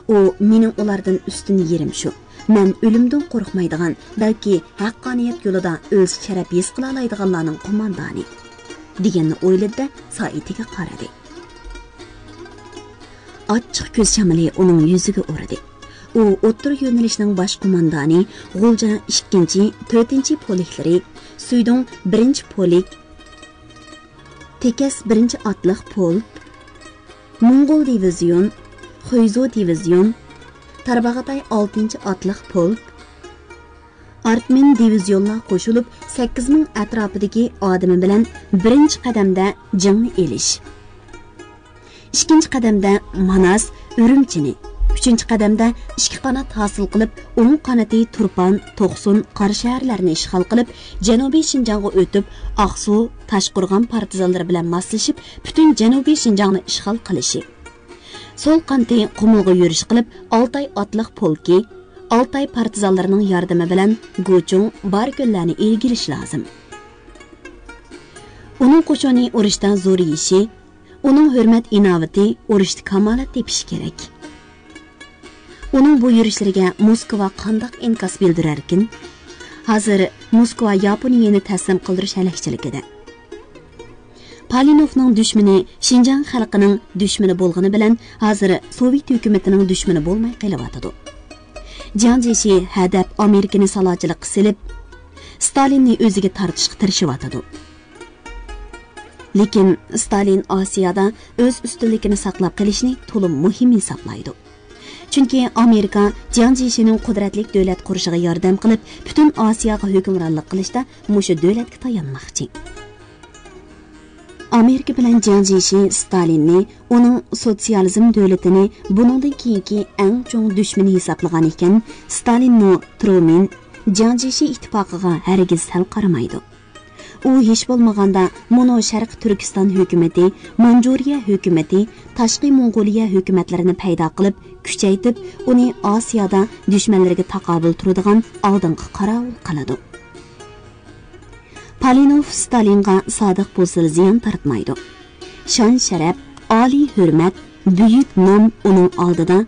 ئۇ مېنىڭ ئۇلاردىن ئۈستۈن يېرىم شۇ. مەن ئۆلۈمدىن قورقمايدىغان، بەلكى ھەققانىيەت يولىدا ئۆلسە شەرەپ ھېس قىلالايدىغانلارنىڭ قوماندانى، دېگەننى ئويلىدى-دە، سائىتىگە قارىدى. ئاچچىق كۈز شامىلى ئۇنىڭ يۈزىگە ئۇردى. ئۇ ئوتتۇرا يۆنىلىشنىڭ باش قوماندانى، غۇلجا ئىككىنچى، تۆتىنچى پولكلىرى، سۈيدۇڭ بىرىنچى پولك، تېكەس بىرىنچى ئاتلىق پولك، موڭغۇل دىۋىزىيون، خۇيزۇ دىۋىزىيون، تارباغاتاي ئالتىنچى ئاتلىق پولك، ئارتمىن دىۋىزىيونلار قوشۇلۇپ، سەككىز مىڭ ئەتراپىدىكى ئادىمى بىلەن بىرىنچى قەدەمدە جىڭنى ئېلىش. ئىككىنچى قەدەمدە ماناس، ئۈرۈمچىنى، ئۈچىنچى قەدەمدە ئىككى قانات ھاسىل قىلىپ، ئوڭ قانىتى تۇرپان، توقسۇن، قاراشەھەرلەرنى ئىشغال قىلىپ، جەنۇبىي شىنجاڭغا ئۆتۈپ، ئاقسۇ، تاشقورغان پارتىزانلىرى بىلەن ماسلىشىپ، پۈتۈن جەنۇبىي شىنجاڭنى ئىشغال قىلىشى. سول قانىتى قۇمۇلغا يۈرۈش قىلىپ، ئالتاي ئاتلىق پولكى، ئالتاي پارتىزانلىرىنىڭ ياردىمى بىلەن گۇچۇڭ، باركۆللەرنى ئىگىلىشى لازىم. ئۇنىڭ قوشۇنى ئۇرۇشتا زورىيىشى، ئۇنىڭ ھۆرمەت-ئىناۋىتى ئۇرۇشتا كامالەت تېپىشى كېرەك. ئۇنىڭ بۇ يۈرۈشلىرىگە موسكۋا قانداق ئىنكاس بىلدۈرەركىن؟ ھازىر موسكۋا ياپونىيەنى تەسلىم قىلدۇرۇش ھەلەكچىلىكىدە. پالىنوفنىڭ دۈشمىنى شىنجاڭ خەلقىنىڭ دۈشمىنى بولغىنى بىلەن، ھازىر سوۋېت ھۆكۈمىتىنىڭ دۈشمىنى بولماي قېلىۋاتىدۇ. جياڭ جيېشى ھەدەپ ئامېرىكىنى سالاچىلىققا سېلىپ، ستالىننى ئۆزىگە تارتىشقا تىرىشىۋاتىدۇ. لېكىن ستالىن ئاسىيادا ئۆز ئۈستۈنلۈكىنى ساقلاپ قېلىشنى تولىمۇ مۇھىم ھېسابلايدۇ. چۈنكى ئامېرىكا جياڭ جيېشىنىڭ قۇدرەتلىك دۆلەت قۇرۇشىغا ياردەم قىلىپ، پۈتۈن ئاسىياغا ھۆكۈمرانلىق قىلىشتا مۇشۇ دۆلەتكە تايانماقچى. ئامېرىكا بىلەن جياڭ جيېشى ستالىننى ئۇنىڭ سوتسىيالىزم دۆلىتىنى بۇنىڭدىن كېيىنكى ئەڭ چوڭ دۈشمىنى ھېسابلىغان ئىكەن، ستالىنمۇ ترومىن جياڭ جيېشى ئىتتىپاقىغا ھەرگىز سەل قارىمايدۇ. ئۇ ھېچ بولمىغاندا مۇنۇ شەرقىي تۈركىستان ھۆكۈمىتى، مانجۇرىيە ھۆكۈمىتى، تاشقى موڭغۇلىيە ھۆكۈمەتلىرىنى پەيدا قىلىپ، كۈچەيتىپ، ئۇنى ئاسىيادا دۈشمەنلىرىگە تاقابىل تۇرىدىغان ئالدىنقى قاراۋۇل قىلىدۇ. پالىنوف ستالىنغا سادىق بولسىلا زىيان تارتمايدۇ. شان-شەرەپ، ئالىي ھۆرمەت، بۈيۈك نام ئۇنىڭ ئالدىدا.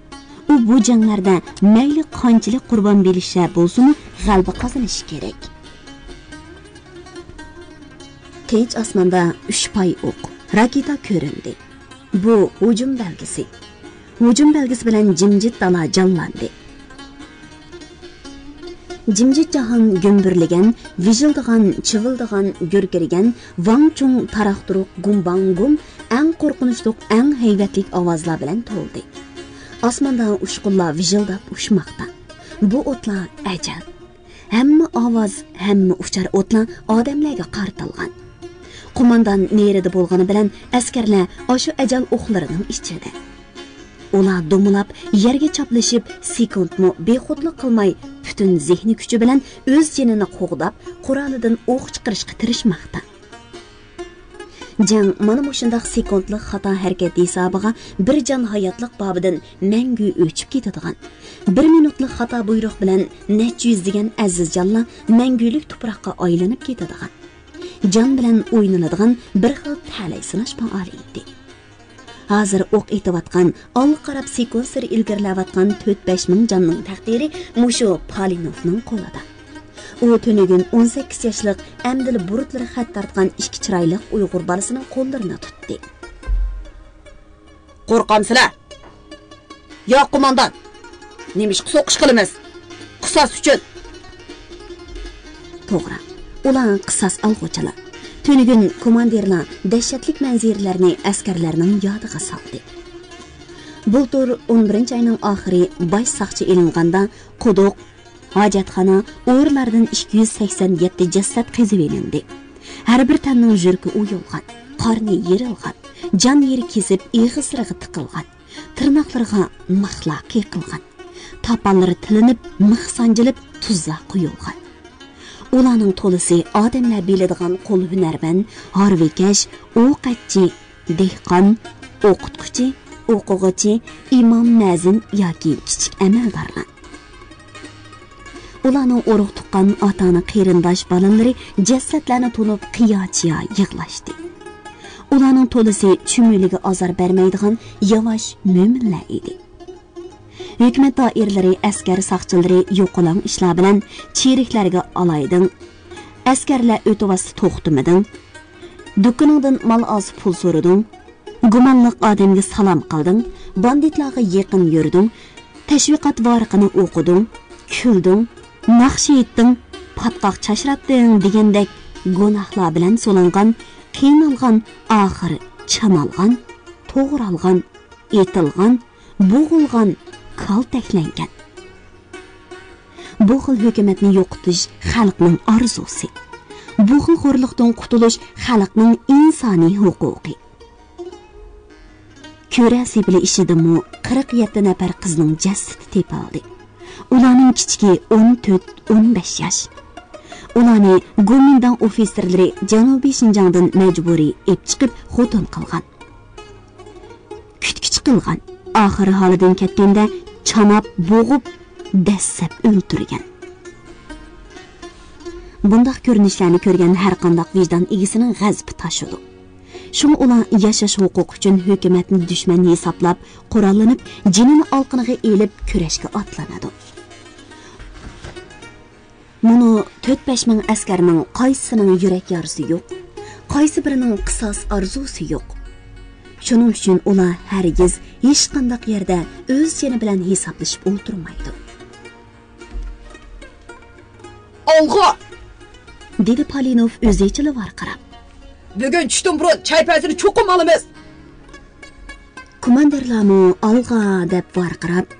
ئۇ بۇ جەڭلەردە مەيلى قانچىلىك قۇربان بېرىشلەر بولسىمۇ، غەلىبە قازىنىشى كېرەك. تىنچ ئاسماندا ئۈچ پاي ئوق، راكېتا كۆرۈندى. بۇ ھۇجۇم بەلگىسى. ھۇجۇم بەلگىسى بىلەن جىمجىت دالا جانلاندى. جىمجىت جاھان گۈمبۈرلىگەن، ۋىژىلدىغان، چىۋىلدىغان، گۈركىرىگەن ۋاڭ چۇڭ تاراق-تۇرۇق، گۇمباڭ-گۇم، ئەڭ قورقۇنچلۇق، ئەڭ ھەيۋەتلىك ئاۋازلار بىلەن تولدى. ئاسماندا ئۇچقۇنلار ۋىژىلداپ ئۇچماقتا. بۇ ئوتلار ئەجەل. ھەممە ئاۋاز، ھەممە ئۇچار ئوتلار ئادەملەرگە قارىتىلغان. قوماندان نېرىدە بولغىنى بىلەن ئەسكەرلەر ئاشۇ ئەجەل ئوقلىرىنىڭ ئىچىدە. ئۇلار دومىلاپ، يەرگە چاپلىشىپ، سېكۇنتمۇ بىخۇدلۇق قىلماي، پۈتۈن زېھنىي كۈچى بىلەن ئۆز جېنىنى قوغداپ، قورالىدىن ئوق چىقىرىشقا تىرىشماقتا. جەڭ مانا مۇشۇنداق سېكۇنتلۇق خاتا ھەرىكەت ھېسابىغا بىر جان ھاياتلىق بابىدىن مەڭگۈ ئۆچۈپ كېتىدىغان، بىر مىنۇتلۇق خاتا بۇيرۇق بىلەن نەچچە يۈزلىگەن ئەزىز جانلار مەڭگۈلۈك تۇپراققا ئايلىنىپ كېتىدىغان، جان بىلەن ئوينىلىدىغان بىر خىل تەلەي سىناش پائالىيىتى. ھازىر ئوق ئېتىۋاتقان، ئالغا قاراپ سېكۇنتسېرى ئىلگىرىلەۋاتقان تۆت-بەش مىڭ جاننىڭ تەقدىرى مۇشۇ پالىنوفنىڭ قولىدا. ئۇ تۈنۈگۈن ئون سەككىز ياشلىق، ئەمدىلا بۇرۇتلىرى خەت تارتقان ئىككى چىرايلىق ئۇيغۇر بالىسىنىڭ قوللىرىنى تۇتتى. قورقامسىلەر؟ ياق، قوماندان. نېمىشقا سوقۇش قىلىمىز؟ قىساس ئۈچۈن. توغرا، ئۇلار قىساس ئالغۇچىلار. تۈنۈگۈن كوماندىرلار دەھشەتلىك مەنزىرىلەرنى ئەسكەرلەرنىڭ يادىغا سالدى. بۇلتۇر ئون بىرىنچى ئاينىڭ ئاخىرى باش ساقچى ئېلىنغاندا، قۇدۇق، ھاجەتخانا، ئورىلاردىن ئىككى يۈز سەكسەن يەتتە جەسەت قېزىۋېلىندى. ھەر بىر تەننىڭ يۈرىكى ئويۇلغان، قارنى يېرىلغان، جان يېرى كېسىپ ئېغىزلىرىغا تىقىلغان، تىرناقلىرىغا مىخلار قېقىلغان، تاپانلىرى تىلىنىپ، مىخ سانجىلىپ، تۇزلار قويۇلغان. ئۇلارنىڭ تولىسى ئادەملەر بىلىدىغان قول ھۈنەرمەن، ھارۋىكەش، ئوق ئەتچى، دېھقان، ئوقۇتقۇچى، ئوقۇغۇچى، ئىمام، مەزىن ياكى كىچىك ئەمەلدارلار. ئۇلارنىڭ ئۇرۇق-تۇغقان، ئاتا-ئانا، قېرىنداش بالىلىرى جەسەتلەرنى تونۇپ قىيا-چىيا يىغلاشتى. ئۇلارنىڭ تولىسى چۈمۈلىگە ئازار بەرمەيدىغان ياۋاش مۆمىنلەر ئىدى. ھۆكۈمەت دائىرىلىرى، ئەسكەر ساقچىلىرى يوقىلاڭ ئىشلار بىلەن چېرىكلەرگە ئالايدىڭ. ئەسكەرلەر ئۆتۈۋاتسا توختىمىدىڭ. دۇكىنىڭدىن مال ئالسا پۇل سورىدىڭ. گۇمانلىق ئادەمگە سالام قىلدىڭ. باندىتلارغا يېقىن يۈردۈڭ. تەشۋىقات ۋارىقىنى ئوقۇدۇڭ. كۈلدۈڭ. ناخشا ئېيتتىڭ. پاتقاق چاچراتتىڭ دېگەندەك گۇناھلار بىلەن سولانغان، قىينالغان، ئاخىرى چامالغان، توغرالغان، ئېتىلغان، بوغۇلغان، كالتەكلەنگەن. بۇ خىل ھۆكۈمەتنى يوقىتىش خەلقنىڭ ئارزۇسى. بۇ خىل خورلۇقتىن قۇتۇلۇش خەلقنىڭ ئىنسانىي ھوقۇقى. كۆرە سېپىلى ئىچىدىمۇ قىرىق يەتتە نەپەر قىزنىڭ جەسىتى تېپىلدى. ئۇلارنىڭ كىچىكى ئون تۆت، ئون بەش ياش. ئۇلارنى گومىنداڭ ئوفىتسېرلىرى جەنۇبىي شىنجاڭدىن مەجبۇرىي ئېپ چىقىپ خوتۇن قىلغان. كۈتكۈچى قىلغان. ئاخىرى ھالىدىن كەتكەندە چاناپ، بوغۇپ، دەسسەپ ئۆلتۈرگەن. بۇنداق كۆرۈنۈشلەرنى كۆرگەن ھەرقانداق ۋىجدان ئىگىسىنىڭ غەزىپى تاشىدۇ. شۇڭا ئۇلار ياشاش ھوقۇقى ئۈچۈن ھۆكۈمەتنى دۈشمەن ھېسابلاپ، قوراللىنىپ، جېنىنى ئالىقىنىغا ئېلىپ كۈرەشكە ئاتلىنىدۇ. مۇنۇ تۆت-بەش مىڭ ئەسكەرنىڭ قايسىسىنىڭ يۈرەك يارىسى يوق؟ قايسى بىرىنىڭ قىساس ئارزۇسى يوق. شۇنىڭ ئۈچۈن ئۇلار ھەرگىز ھېچقانداق يەردە ئۆز جېنى بىلەن ھېسابلىشىپ ئولتۇرمايدۇ. «ئالغا!» دېدى پالىنوف ئۆزىچىلا ۋارقىراپ. «بۈگۈن چۈشتىن بۇرۇن چاي پەيزىنى چوقۇم ئالىمىز!» كوماندىرلارمۇ «ئالغا!» دەپ ۋارقىراپ،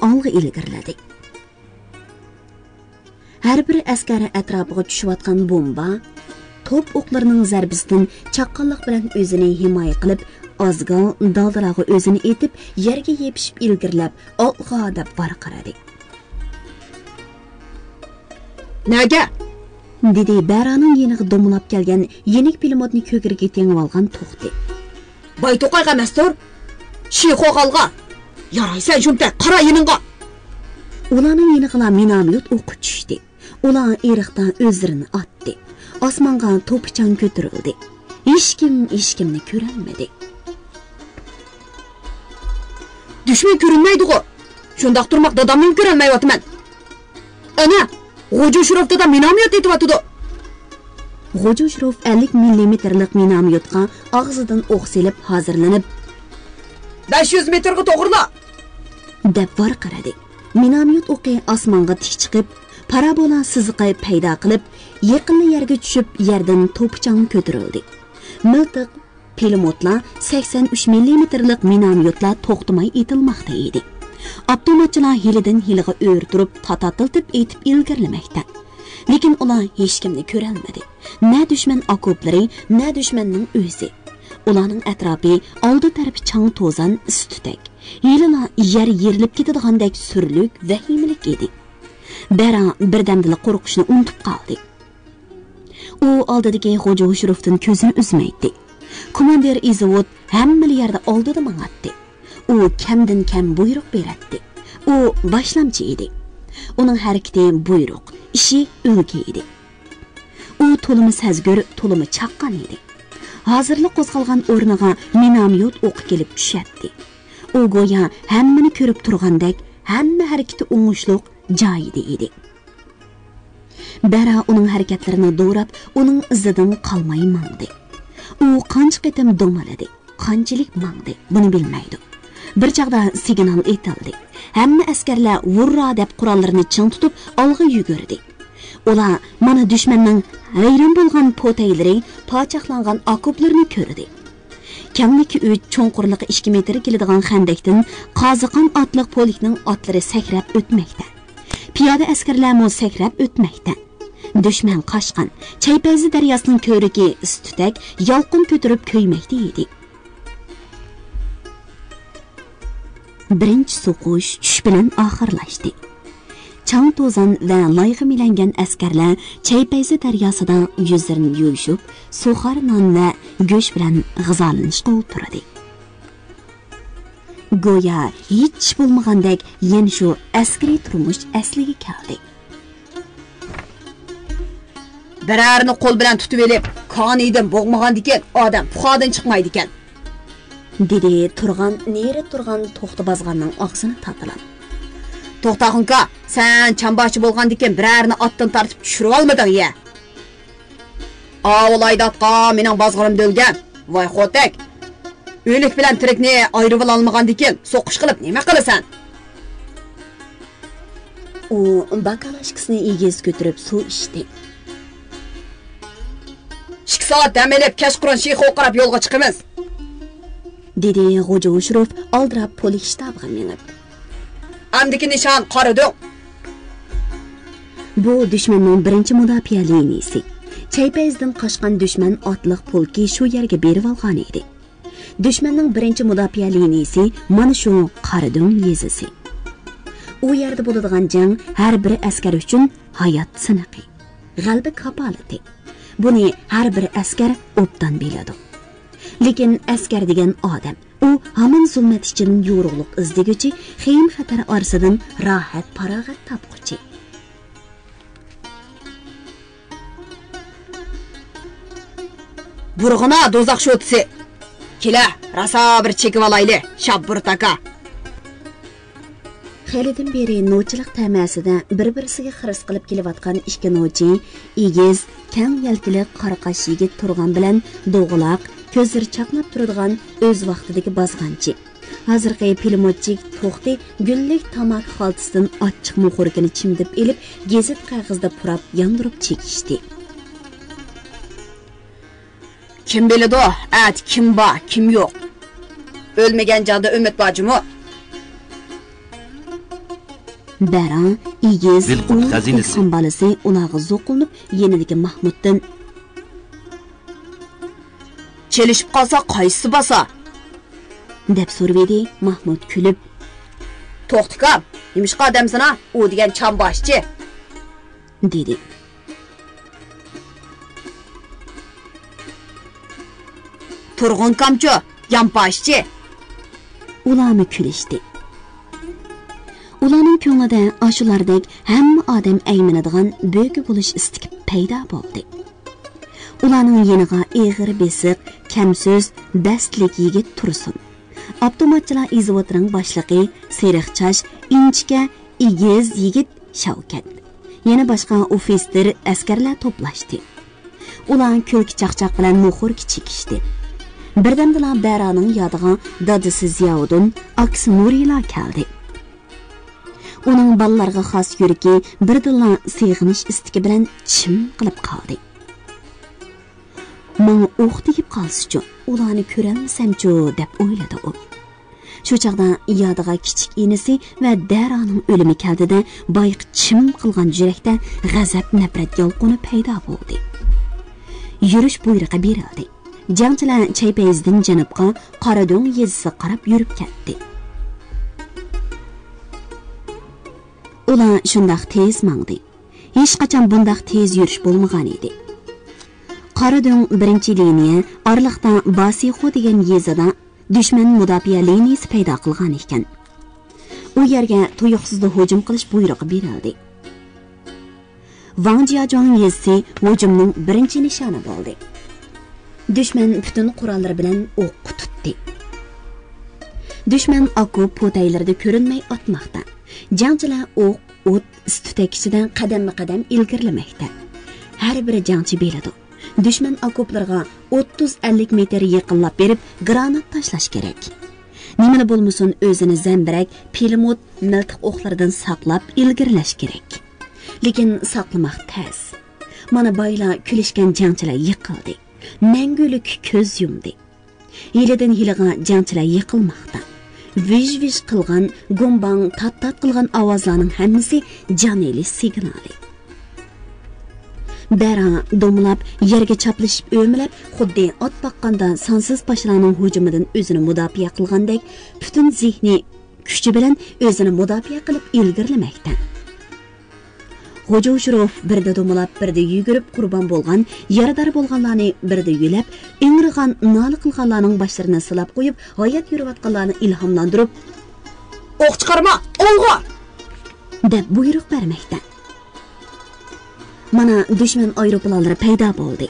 ئالغا ئىلگىرىلىدى. ھەر بىر ئەسكەر ئەتراپىغا چۈشۈۋاتقان بومبا، توپ ئوقلىرىنىڭ زەربىسىدىن چاققانلىق بىلەن ئۆزىنى ھىمايە قىلىپ، ئازگال دالدىلارغا ئۆزىنى ئېتىپ، يەرگە يېپىشىپ ئىلگىرىلەپ، «ئالغا!» دەپ ۋارقىرىدى. «نەگە؟» دېدى بەرانىڭ يېنىغا دومىلاپ كەلگەن يېنىك پىلىموتنى كۆكرىكىگە تېڭىۋالغان توختى. «بايتوقايغا ئەمەستۇر؟ شىخوغا ئالغا! يارايسەن شۇمتەك، قارا يېنىڭغا!» ئۇلارنىڭ يېنىغىلا مىناميوت ئوقى چۈشتى. ئۇلار ئېرىقتا ئۆزلىرىنى ئاتتى. ئاسمانغا توپا-چاڭ كۆتۈرۈلدى. ھېچكىم ھېچكىمنى كۆرەلمىدى. «دۈشمەن كۆرۈنمەيدىغۇ! شۇنداق تۇرماق دادامنىمۇ كۆرەلمەيۋاتىمەن. ئەنە، غوجا شۇروف دادا مىناميوت ئېتىۋاتىدۇ.» غوجا شۇروف ئەللىك مىللىمېتىرلىق مىناميوتقا ئاغزىدىن ئوق سېلىپ ھازىرلىنىپ، «بەش يۈز مېتىرغا توغرىلا!» دەپ ۋارقىرىدى. مىناميوت ئوقى ئاسمانغا تىك چىقىپ، پارابولا سىزىقى پەيدا قىلىپ، يېقىنلا يەرگە چۈشۈپ، يەردىن توپا-چاڭ كۆتۈرۈلدى. مىلتىق، پىلىموتلار، سەكسەن ئۈچ مىللىمېتىرلىق مىناميوتلار توختىماي ئېتىلماقتا ئىدى. ئاپتوماتچىلار ھىيلىدىن ھىيلىغا ئۆرە تۇرۇپ، تاتارتىلتىپ ئېتىپ ئىلگىرىلىمەكتە. لېكىن ئۇلار ھېچكىمنى كۆرەلمىدى. نە دۈشمەن ئاكوپلىرى، نە دۈشمەننىڭ ئۆزى. ئۇلارنىڭ ئەتراپى، ئالدى تەرىپى چاڭ-توزان، ئىس-تۈتەك. ھېلىلا يەر يېرىلىپ كېتىدىغاندەك سۈرلۈك، ۋەھىمىلىك ئىدى. بەرا بىردەمدىلا قورقۇشنى ئۇنتۇپ قالدى. ئۇ ئالدىدىكى غوجا ھوشۇروفتىن كۆزىنى ئۈزمەيتتى. كوماندىر ئىزېۋوت ھەممىلا يەردە ئالدىدا ماڭاتتى. ئۇ كەمدىن كەم بۇيرۇق بېرەتتى. ئۇ باشلامچى ئىدى. ئۇنىڭ ھەرىكىتى بۇيرۇق، ئىشى ئۈلگە ئىدى. ئۇ تولىمۇ سەزگۈر، تولىمۇ چاققان ئىدى. ھازىرلا قوزغالغان ئورنىغا مىناميوت ئوقى كېلىپ چۈشەتتى. ئۇ گويا ھەممىنى كۆرۈپ تۇرغاندەك، ھەممە ھەرىكىتى ئوڭۇشلۇق، جايىدا ئىدى. بەرا ئۇنىڭ ھەرىكەتلىرىنى دوراپ، ئۇنىڭ ئىزىدىن قالماي ماڭدى. ئۇ قانچە قېتىم دومىلىدى، قانچىلىك ماڭدى، بۇنى بىلمەيدۇ. بىر چاغدا سىگنال ئېتىلدى. ھەممە ئەسكەرلەر «ھۇررا!» دەپ قوراللىرىنى چىڭ تۇتۇپ، ئالغا يۈگۈردى. ئۇلار مانا دۈشمەننىڭ ھەيران بولغان پوتەيلىرى، پاچاقلانغان ئاكوپلىرىنى كۆردى. كەڭلىكى ئۈچ، چوڭقۇرلۇقى ئىككى مېتىر كېلىدىغان خەندەكتىن قازىقان ئاتلىق پولكنىڭ ئاتلىرى سەكرەپ ئۆتمەكتە. پىيادە ئەسكەرلەرمۇ سەكرەپ ئۆتمەكتە. دۈشمەن قاچقان. چەيپەيزى دەرياسىنىڭ كۆۋرۈكى ئىس-تۈتەك يالقۇن كۆتۈرۈپ كۆيمەكتە ئىدى. بىرىنچى سوقۇش چۈش بىلەن ئاخىرلاشتى. چاڭ-توزان ۋە لايغا مىلەنگەن ئەسكەرلەر چەيپەيزى دەرياسىدا يۈزلىرىنى يۇيۇشۇپ، سۇخار نان ۋە گۆش بىلەن غىزالىنىشقا ئولتۇردى. گويا ھېچ ئىش بولمىغاندەك يەنە شۇ ئەسكىرىي تۇرمۇش ئەسلىگە كەلدى. بىرەرنى قول بىلەن تۇتۇۋېلىپ، كانىيىدىن بوغمىغاندىكىن ئادەم پۇخادىن چىقمايدىكەن. دېدى تۇرغان، نېرى تۇرغان توختى بازغاننىڭ ئاغزىنى تاتىلاپ. توختاخۇنكا، سەن چامباشچى بولغاندىكىن بىرەرنى ئاتتىن تارتىپ چۈشۈرۈۋالمىدىڭ يە. ئاۋۇ لايدا ئاتقا مېنىڭ بازغىنىم دۆلگەن. ۋاي خوتەك! ئۆلۈك بىلەن تىرىكنى ئايرىۋالالمىغاندىكىن سوقۇش قىلىپ نېمە قىلىسەن؟ ئۇ باكالاشكىسىنى ئېگىز كۆتۈرۈپ سۇ ئىچتى. ئىككى سائەت دەم ئېلىپ، كەچقۇرۇن شىخوغا قاراپ يولغا چىقىمىز. دېدى غوجا ھوشۇروف ئالدىراپ پولك شتابىغا مېڭىپ. ئەمدىكى نىشان قارا دۆڭ. بۇ دۈشمەننىڭ بىرىنچى مۇداپىئە لىنىيىسى. چەيپەيزىدىن قاچقان دۈشمەن ئاتلىق پولكى شۇ يەرگە بېرىۋالغان ئىدى. دۈشمەننىڭ بىرىنچى مۇداپىئە لىنىيىسى مانا شۇ قارا دۆڭ يېزىسى. ئۇ يەردە بولىدىغان جەڭ ھەر بىر ئەسكەر ئۈچۈن ھايات سىنىقى، غەلىبە كاپالىتى. بۇنى ھەر بىر ئەسكەر ئوبدان بىلىدۇ. لېكىن ئەسكەر دېگەن ئادەم، ئۇ ھامان زۇلمەت ئىچىدىن يورۇقلۇق ئىزدىگۈچى، خېيىم-خەتەر ئارىسىدىن راھەت-پاراغەت تاپقۇچى. بۇرغىنا دوزاخ شوتىسى! كېلە، راسا بىر چېكىۋالايلى، شاپبۇرۇت ئاكا! خېلىدىن بېرى نوچىلىق تەمەسىدە بىر-بىرسىگە خىرىس قىلىپ كېلىۋاتقان ئىككى نوچى، ئېگىز، كەڭ يەلكىلىك قاراقاش يىگىت تۇرغان بىلەن دوغىلاق، كۆزلىرى چاقناپ تۇرىدىغان ئۆز ۋاقتىدىكى بازغانچى، ھازىرقى پىلىموتچىك توختى گۈللۈك تاماكا خالتىسىدىن ئاچچىق موخوركىنى چىمدىپ ئېلىپ، گېزىت قەغىزىدە پۇراپ ياندۇرۇپ چېكىشتى. كىم بىلىدۇ، ئەتە كىم بار، كىم يوق. ئۆلمىگەن جاندا ئۈمىد بار جۇمۇ. بەرا، ئېگىز، بىلقۇت ئۇلۇغ خەزىنىسى. دېھقان بالىسى ئۇلارغا زوقلىنىپ، يېنىدىكى ماھمۇتتىن، چېلىشىپ قالسا قايسىسى باسا؟ دەپ سورىۋىدى ماھمۇت كۈلۈپ. توختىكام، نېمىشقا دەمسىنا؟ ئۇ دېگەن چامباشچى. دېدى. تۇرغۇنكامچۇ، يانپاشچى. ئۇلارمۇ كۈلۈشتى. ئۇلارنىڭ كۆڭلىدە ئاشۇلاردەك ھەممە ئادەم ئەيمىنىدىغان بۆكە بولۇش ئىستىكى پەيدا بولدى. ئۇلارنىڭ يېنىغا ئېغىر بېسىق، كەمسۆز، دەستىلىك يىگىت تۇرسۇن، ئاپتوماتچىلار ئىزۋوتىنىڭ باشلىقى سېرىق چاچ، ئىنچىكە، ئېگىز يىگىت شاۋكەت، يەنە باشقا ئوفىتسېر، ئەسكەرلەر توپلاشتى. ئۇلار كۈلكە-چاقچاق بىلەن موخوركا چېكىشتى. بىردەمدىلا بەرانىڭ يادىغا دادىسى زىياۋۇدۇن، ئاكىسى نۇرىلا كەلدى. ئۇنىڭ بالىلارغا خاس يۈرىكى بىردىنلا سېغىنىش ئىستىكى بىلەن چىم قىلىپ قالدى. ماڭا ئوق تېگىپ قالسىچۇ، ئۇلارنى كۆرەلمىسەمچۇ، دەپ ئويلىدى ئۇ. شۇ چاغدا يادىغا كىچىك ئىنىسى ۋە دەرانىڭ ئۆلۈمى كەلدى-دە، بايىقى چىم قىلغان يۈرەكتە غەزەپ-نەپرەت يالقۇنى پەيدا بولدى. يۈرۈش بۇيرۇقى بېرىلدى. جەڭچىلەر چەي پەيزىدىن جەنۇبقا قارادۆڭ يېزىسىغا قاراپ يۈرۈپ كەتتى. ئۇلار شۇنداق تېز ماڭدى. ھېچقاچان بۇنداق تېز يۈرۈش بولمىغان ئىدى. قارادۆڭ بىرىنچى لىنىيە، ئارىلىقتا باسىخۇ دېگەن يېزىدا دۈشمەن مۇداپىئە لىنىيىسى پەيدا قىلغان ئىكەن. ئۇ يەرگە تۇيۇقسىزلا ھۇجۇم قىلىش بۇيرۇقى بېرىلدى. ۋاڭ جياجۇاڭ يېزىسى ھۇجۇمنىڭ بىرىنچى نىشانى بولدى. دۈشمەن پۈتۈن قوراللىرى بىلەن ئوققا تۇتتى. دۈشمەن ئاكوپ پوتەيلىرىدە كۆرۈنمەي ئاتماقتا. جەڭچىلەر ئوق، ئوت، ئىس-تۈتەك ئىچىدە قەدەممۇ قەدەم ئىلگىرىلىمەكتە. ھەر بىر جەڭچى بىلىدۇ، دۈشمەن ئاكوپلىرىغا ئوتتۇز ئەللىك مېتىر يېقىنلاپ بېرىپ گرانات تاشلاش كېرەك. نېمىلا بولمىسۇن، ئۆزىنى زەمبىرەك، پىلىموت، مىلتىق ئوقلىرىدىن ساقلاپ ئىلگىرىلەش كېرەك. لېكىن ساقلىماق تەس. مانا بايلا كۈلۈشكەن جەڭچىلەر يىقىلدى. مەڭگۈلۈككە كۆز يۇمدى. ھىيلىدىن ھىيلىغا جەڭچىلەر يىقىلماقتا. ۋىژ-ۋىژ قىلغان، گۇمباڭ تات-تات قىلغان ئاۋازلارنىڭ ھەممىسى جان ئېلىش سىگنالى. بەرا دومىلاپ، يەرگە چاپلىشىپ ئۆمىلەپ، خۇددى ئات باققاندا سانسىز پاشىلارنىڭ ھۇجۇمىدىن ئۆزىنى مۇداپىئە قىلغاندەك، پۈتۈن زېھنى، كۈچى بىلەن ئۆزىنى مۇداپىئە قىلىپ ئىلگىرىلىمەكتە. غوجا ئۇشۇروف بىردە دومىلاپ، بىردە يۈگۈرۈپ قۇربان بولغان، يارىدار بولغانلارنى بىردە يۆلەپ، ئىڭرىغان، نالە قىلغانلارنىڭ باشلىرىنى سىلاپ قويۇپ، ھايات يۈرۈۋاتقانلارنى ئىلھاملاندۇرۇپ، ئوق چىقارما، ئالغا! دەپ بۇيرۇق بەرمەكتە. مانا، دۈشمەن ئايروپىلانلىرى پەيدا بولدى.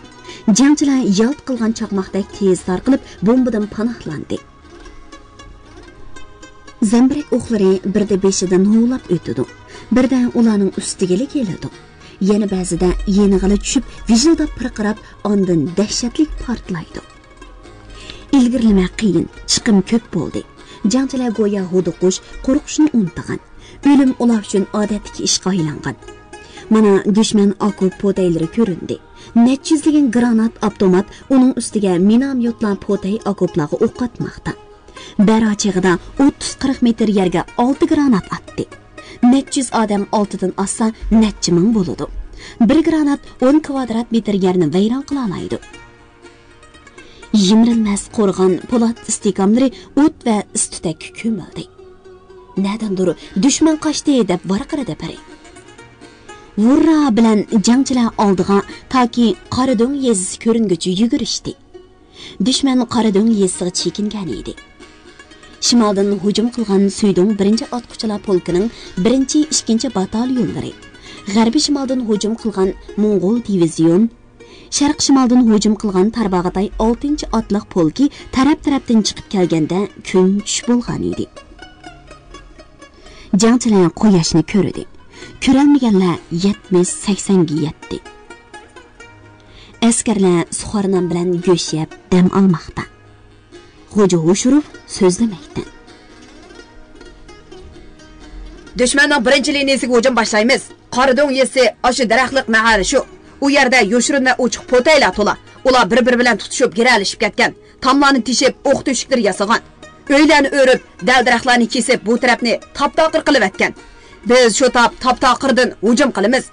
جەڭچىلەر يالت قىلغان چاقماقتەك تېز تارقىلىپ، بومبىدىن پاناھلاندى. زەمبىرەك ئوقلىرى بىردە بېشىدىن ھۇۋلاپ ئۆتىدۇ، بىردە ئۇلارنىڭ ئۈستىگىلا كېلىدۇ. يەنە بەزىدە يېنىغىلا چۈشۈپ، ۋىژىلداپ پىرقىراپ، ئاندىن دەھشەتلىك پارتلايدۇ. ئىلگىرىلىمەك قىيىن، چىقىم كۆپ بولدى. جەڭچىلەر گويا ھودۇقۇش، قورقۇشنى ئۇنتۇغان. ئۆلۈم ئۇلار ئۈچۈن ئادەتتىكى ئىشقا ئايلانغان. مانا، دۈشمەن ئاكوپ پوتەيلىرى كۆرۈندى. نەچچە يۈزلىگەن گرانات، ئاپتومات، ئۇنىڭ ئۈستىگە مىنوميوتلار پوتەي ئاكوپلارغا ئوق ئاتماقتا. بەرا چېغىدا ئوتتۇز قىرىق مېتىر يەرگە ئالتە گرانات ئاتتى. نەچچە يۈز ئادەم ئالتىدىن ئاتسا، نەچچە مىڭ بولىدۇ. بىر گرانات ئون كۋادرات مېتىر يەرنى ۋەيران قىلالايدۇ. يىمىرىلمەس قورغان پولات ئىستىھكاملىرى ئوت ۋە ئىس-تۈتەككە كۆمۈلدى. نەدىندۇر دۈشمەن قاچتى دەپ ۋارقىرىدى بىرى. ھۇررا بىلەن جەڭچىلەر ئالدىغا تاكى قارادۆڭ يېزىسى كۆرۈنگۈچە يۈگۈرۈشتى. دۈشمەن قارادۆڭ يېزىسىغا چېكىنگەن ئىدى. شىمالدىن ھۇجۇم قىلغان سۈيدۇڭ بىرىنچى ئاتقۇچىلار پولكىنىڭ بىرىنچى، ئىككىنچى باتاليونلىرى، غەربىي شىمالدىن ھۇجۇم قىلغان موڭغۇل دىۋىزىيون، شەرقىي شىمالدىن ھۇجۇم قىلغان تارباغاتاي ئالتىنچى ئاتلىق پولكى تەرەپ-تەرەپتىن چىقىپ كەلگەندە كۈن چۈش بولغان ئىدى. جەڭچىلەر قۇياشنى كۆردى. كۆرەلمىگەنلەر يەتمىش، سەكسەنگە يەتتى. ئەسكەرلەر سۇخارنان بىلەن گۆش يەپ دەم ئالماقتا. خوجا ھوشۇروف سۆزلىمەكتە. دۈشمەننىڭ بىرىنچى لىنىيىسىگە ھۇجۇم باشلايمىز. قارادۆڭ يېزىسى ئاشۇ دەرەخلىك مەھەللە شۇ. ئۇ يەردە يوشۇرۇن ۋە ئوچۇق پوتەيلەر تولا. ئۇلار بىر-بىرى بىلەن تۇتۇشۇپ، گىرەلىشىپ كەتكەن. تاملارنى تېشىپ، ئوق تۆشۈكلىرى ياسىغان. ئۆيلەرنى ئۆرۈپ، دەل-دەرەخلەرنى كېسىپ، بۇ تەرەپنى تاپتاقىر قىلىۋەتكەن. بىز شۇ تاپ تاپتاقىردىن ھۇجۇم قىلىمىز.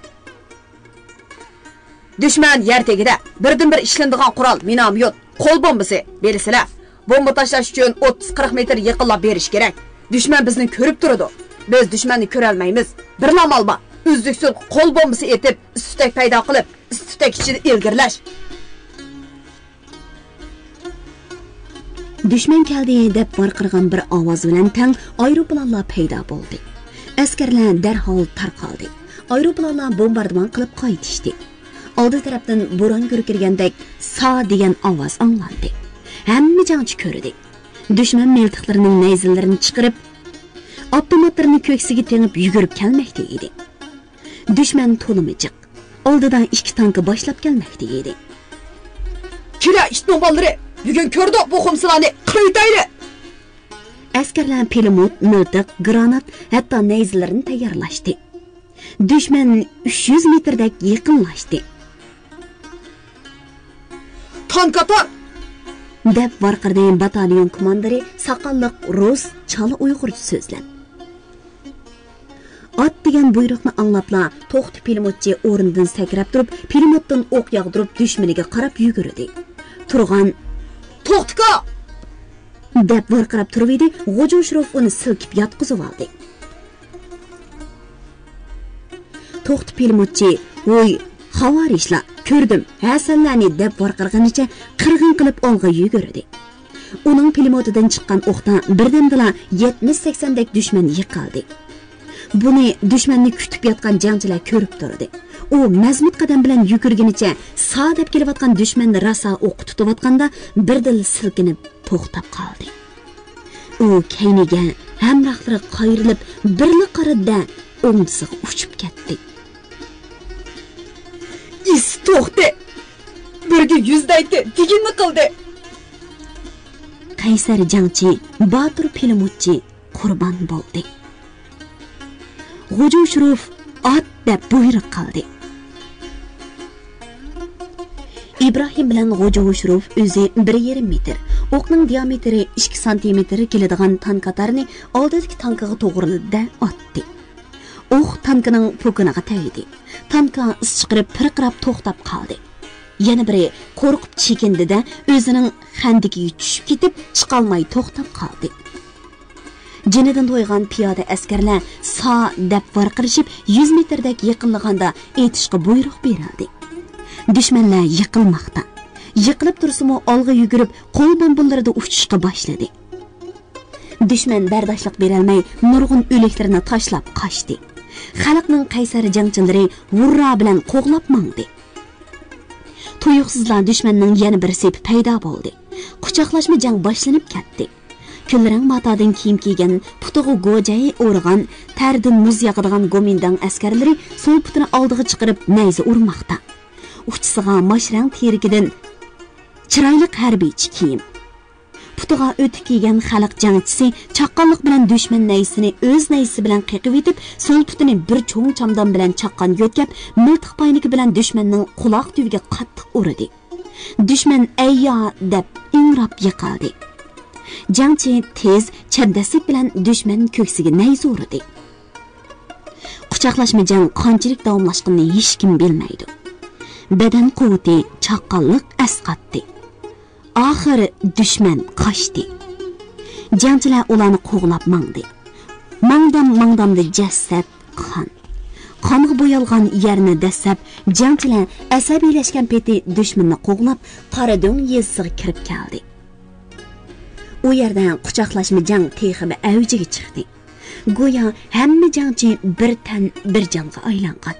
دۈشمەن يەر تېگىدە. بىردىنبىر ئىشلىنىدىغان قورال مىنوميوت، قول بومبىسى. بىلىسىلەر، بومبا تاشلاش ئۈچۈن ئوتتۇز قىرىق مېتىر يېقىنلاپ بېرىش كېرەك. دۈشمەن بىزنى كۆرۈپ تۇرىدۇ. بىز دۈشمەننى كۆرەلمەيمىز. بىرلا ئامال بار. ئۈزلۈكسىز قول بومبىسى ئېتىپ، ئىس-تۈتەك پەيدا قىلىپ، ئىس-تۈتەك ئىچىدە ئىلگىرىلەش. دۈشمەن كەلدى دەپ ۋارقىرىغان بىر ئاۋاز بىلەن تەڭ ئايروپىلانلار پەيدا بولدى. ئەسكەرلەر دەرھال تارقالدى. ئايروپىلانلار بومباردىمان قىلىپ قايتىشتى. ئالدى تەرەپتىن بوران گۈركىرىگەندەك سا دېگەن ئاۋاز ئاڭلاندى. ھەممە جەڭچى كۆردى. دۈشمەن مىلتىقلىرىنىڭ نەيزىلىرىنى چىقىرىپ، ئاپتوماتلىرىنى كۆكسىگە تېڭىپ يۈگۈرۈپ كەلمەكتە ئىدى. دۈشمەن تولىمۇ جىق. ئالدىدا ئىككى تانكا باشلاپ كەلمەكتە ئىدى. كېلە، ئىتنىڭ بالىلىرى! بۈگۈن كۆردۇق بۇ خۇمسىلارنى! قىلىۋېتەيلى! ئەسكەرلەر پىلىموت، مىلتىق، گرانات، ھەتتا نەيزىلىرىنى تەييارلاشتى. دۈشمەن ئۈچ يۈز مېتىردەك يېقىنلاشتى. تانكا تار! دەپ ۋارقىرىدى باتاليون كوماندىرى ساقاللىق رۇس چالا ئۇيغۇرچە سۆزلەپ. ئات دېگەن بۇيرۇقنى ئاڭلاپلا، توختى پىلىموتچى ئورنىدىن سەكرەپ تۇرۇپ، پىلىموتتىن ئوق ياغدۇرۇپ، دۈشمىنىگە قاراپ يۈگۈردى. تۇرغان، توختىكا! دەپ ۋارقىراپ تۇرۇۋىدى، غوجا ھوشۇروف ئۇنى سىلكىپ ياتقۇزۇۋالدى. توختى پىلىموتچى، ۋوي، خاۋارىشلار، كۆردۈم، ھە سەنلەرنى دەپ ۋارقىرىغىنىچە قىرغىن قىلىپ ئالغا يۈگۈردى. ئۇنىڭ پىلىموتىدىن چىققان ئوقتا بىردەمدىلا يەتمىش سەكسەندەك دۈشمەن يىقىلدى. بۇنى دۈشمەننى كۈتۈپ ياتقان جەڭچىلەر كۆرۈپ تۇردى. ئۇ مەزمۇت قەدەم بىلەن يۈگۈرگىنىچە سا دەپ كېلىۋاتقان دۈشمەننى راسا ئوققا تۇتۇۋاتقاندا بىردىنلا سىلكىنىپ توختاپ قالدى. ئۇ كەينىگە، ھەمراھلىرىغا قايرىلىپ بىرلا قارىدى-دە، ئوڭدىسىغا ئۇچۇپ كەتتى. ئىس توختى! بىرگە يۈز دەيتتى، دېگىنىنى قىلدى! قەيسەر جەڭچى، باتۇر پىلىموتچى قۇربان بولدى. غوجا ھوشۇروف ئات دەپ بۇيرۇق قىلدى. ئىبراھىم بىلەن غوجا ھوشۇروف ئۆزى بىر يېرىم مېتىر، ئوقنىڭ دىيامېتىرى ئىككى سانتىمېتىر كېلىدىغان تانكا تارنى ئالدىدىكى تانكىغا توغرىلىدى-دە ئاتتى. ئوق تانكىنىڭ پوكىنىغا تەگدى. تانكا ئىس چىقىرىپ پىرقىراپ توختاپ قالدى. يەنە بىرى قورقۇپ چېكىندى-دە، ئۆزىنىڭ خەندىكىگە چۈشۈپ كېتىپ، چىقالماي توختاپ قالدى. جېنىدىن تويغان پىيادە ئەسكەرلەر سا دەپ ۋارقىرىشىپ، يۈز مېتىردەك يېقىنلىغاندا ئېتىشقا بۇيرۇق بېرىلدى. دۈشمەنلەر يىقىلماقتا. يىقىلىپ تۇرسىمۇ ئالغا يۈگۈرۈپ، قول بومبىلىرىدا ئۇچۇشقا باشلىدى. دۈشمەن بەرداشلىق بېرەلمەي، نۇرغۇن ئۆلۈكلىرىنى تاشلاپ قاچتى. خەلقنىڭ قەيسەر جەڭچىلىرى ھۇررا بىلەن قوغلاپ ماڭدى. تۇيۇقسىزلا دۈشمەننىڭ يەنە بىر سېپى پەيدا بولدى. قۇچاقلاشما جەڭ باشلىنىپ كەتتى. كۈلرەڭ ماتادىن كىيىم كىيگەن، پۇتىغا گوجەي ئورىغان، تەردىن مۇز ياغىدىغان گومىنداڭ ئەسكەرلىرى سول پۇتىنى ئالدىغا چىقىرىپ نەيزە ئۇرماقتا. ئۇچىسىغا ماش رەڭ تېرىكىدىن چىرايلىق ھەربىيچە كىيىم. پۇتىغا ئۆتۈك كىيگەن خەلق جەڭچىسى چاققانلىق بىلەن دۈشمەن نەيزىسىنى ئۆز نەيزىسى بىلەن قېقىۋېتىپ، سول پۇتىنى بىر چوڭ چامدان بىلەن چاققان يۆتكەپ، مىلتىق پاينىكى بىلەن دۈشمەننىڭ قۇلاق تۈۋىگە قاتتىق ئۇردى. دۈشمەن «ئەييا» دەپ ئىڭراپ يىقىلدى. جەڭچى تېز، چەبدەسلىك بىلەن دۈشمەن كۆكسىگە نەيزە ئۇردى. قۇچاقلاشما جەڭ قانچىلىك داۋاملاشقىنىنى ھېچكىم بىلمەيدۇ. بەدەن قۇۋۋىتى، چاققانلىق ئەسقاتتى. ئاخىر دۈشمەن قاچتى. جەڭچىلەر ئۇلارنى قوغلاپ ماڭدى. ماڭدام-ماڭدامدا جەسەت، قان. قانغا بويالغان يەرنى دەسسەپ، جەڭچىلەر ئەسەبىيلەشكەن پېتى دۈشمەننى قوغلاپ، قارادۆڭ يېزىسىغا كىرىپ كەلدى. ئۇ يەردە قۇچاقلاشما جەڭ تېخىمۇ ئەۋجىگە چىقتى. گويا ھەممە جەڭچى بىر تەن، بىر جانغا ئايلانغان.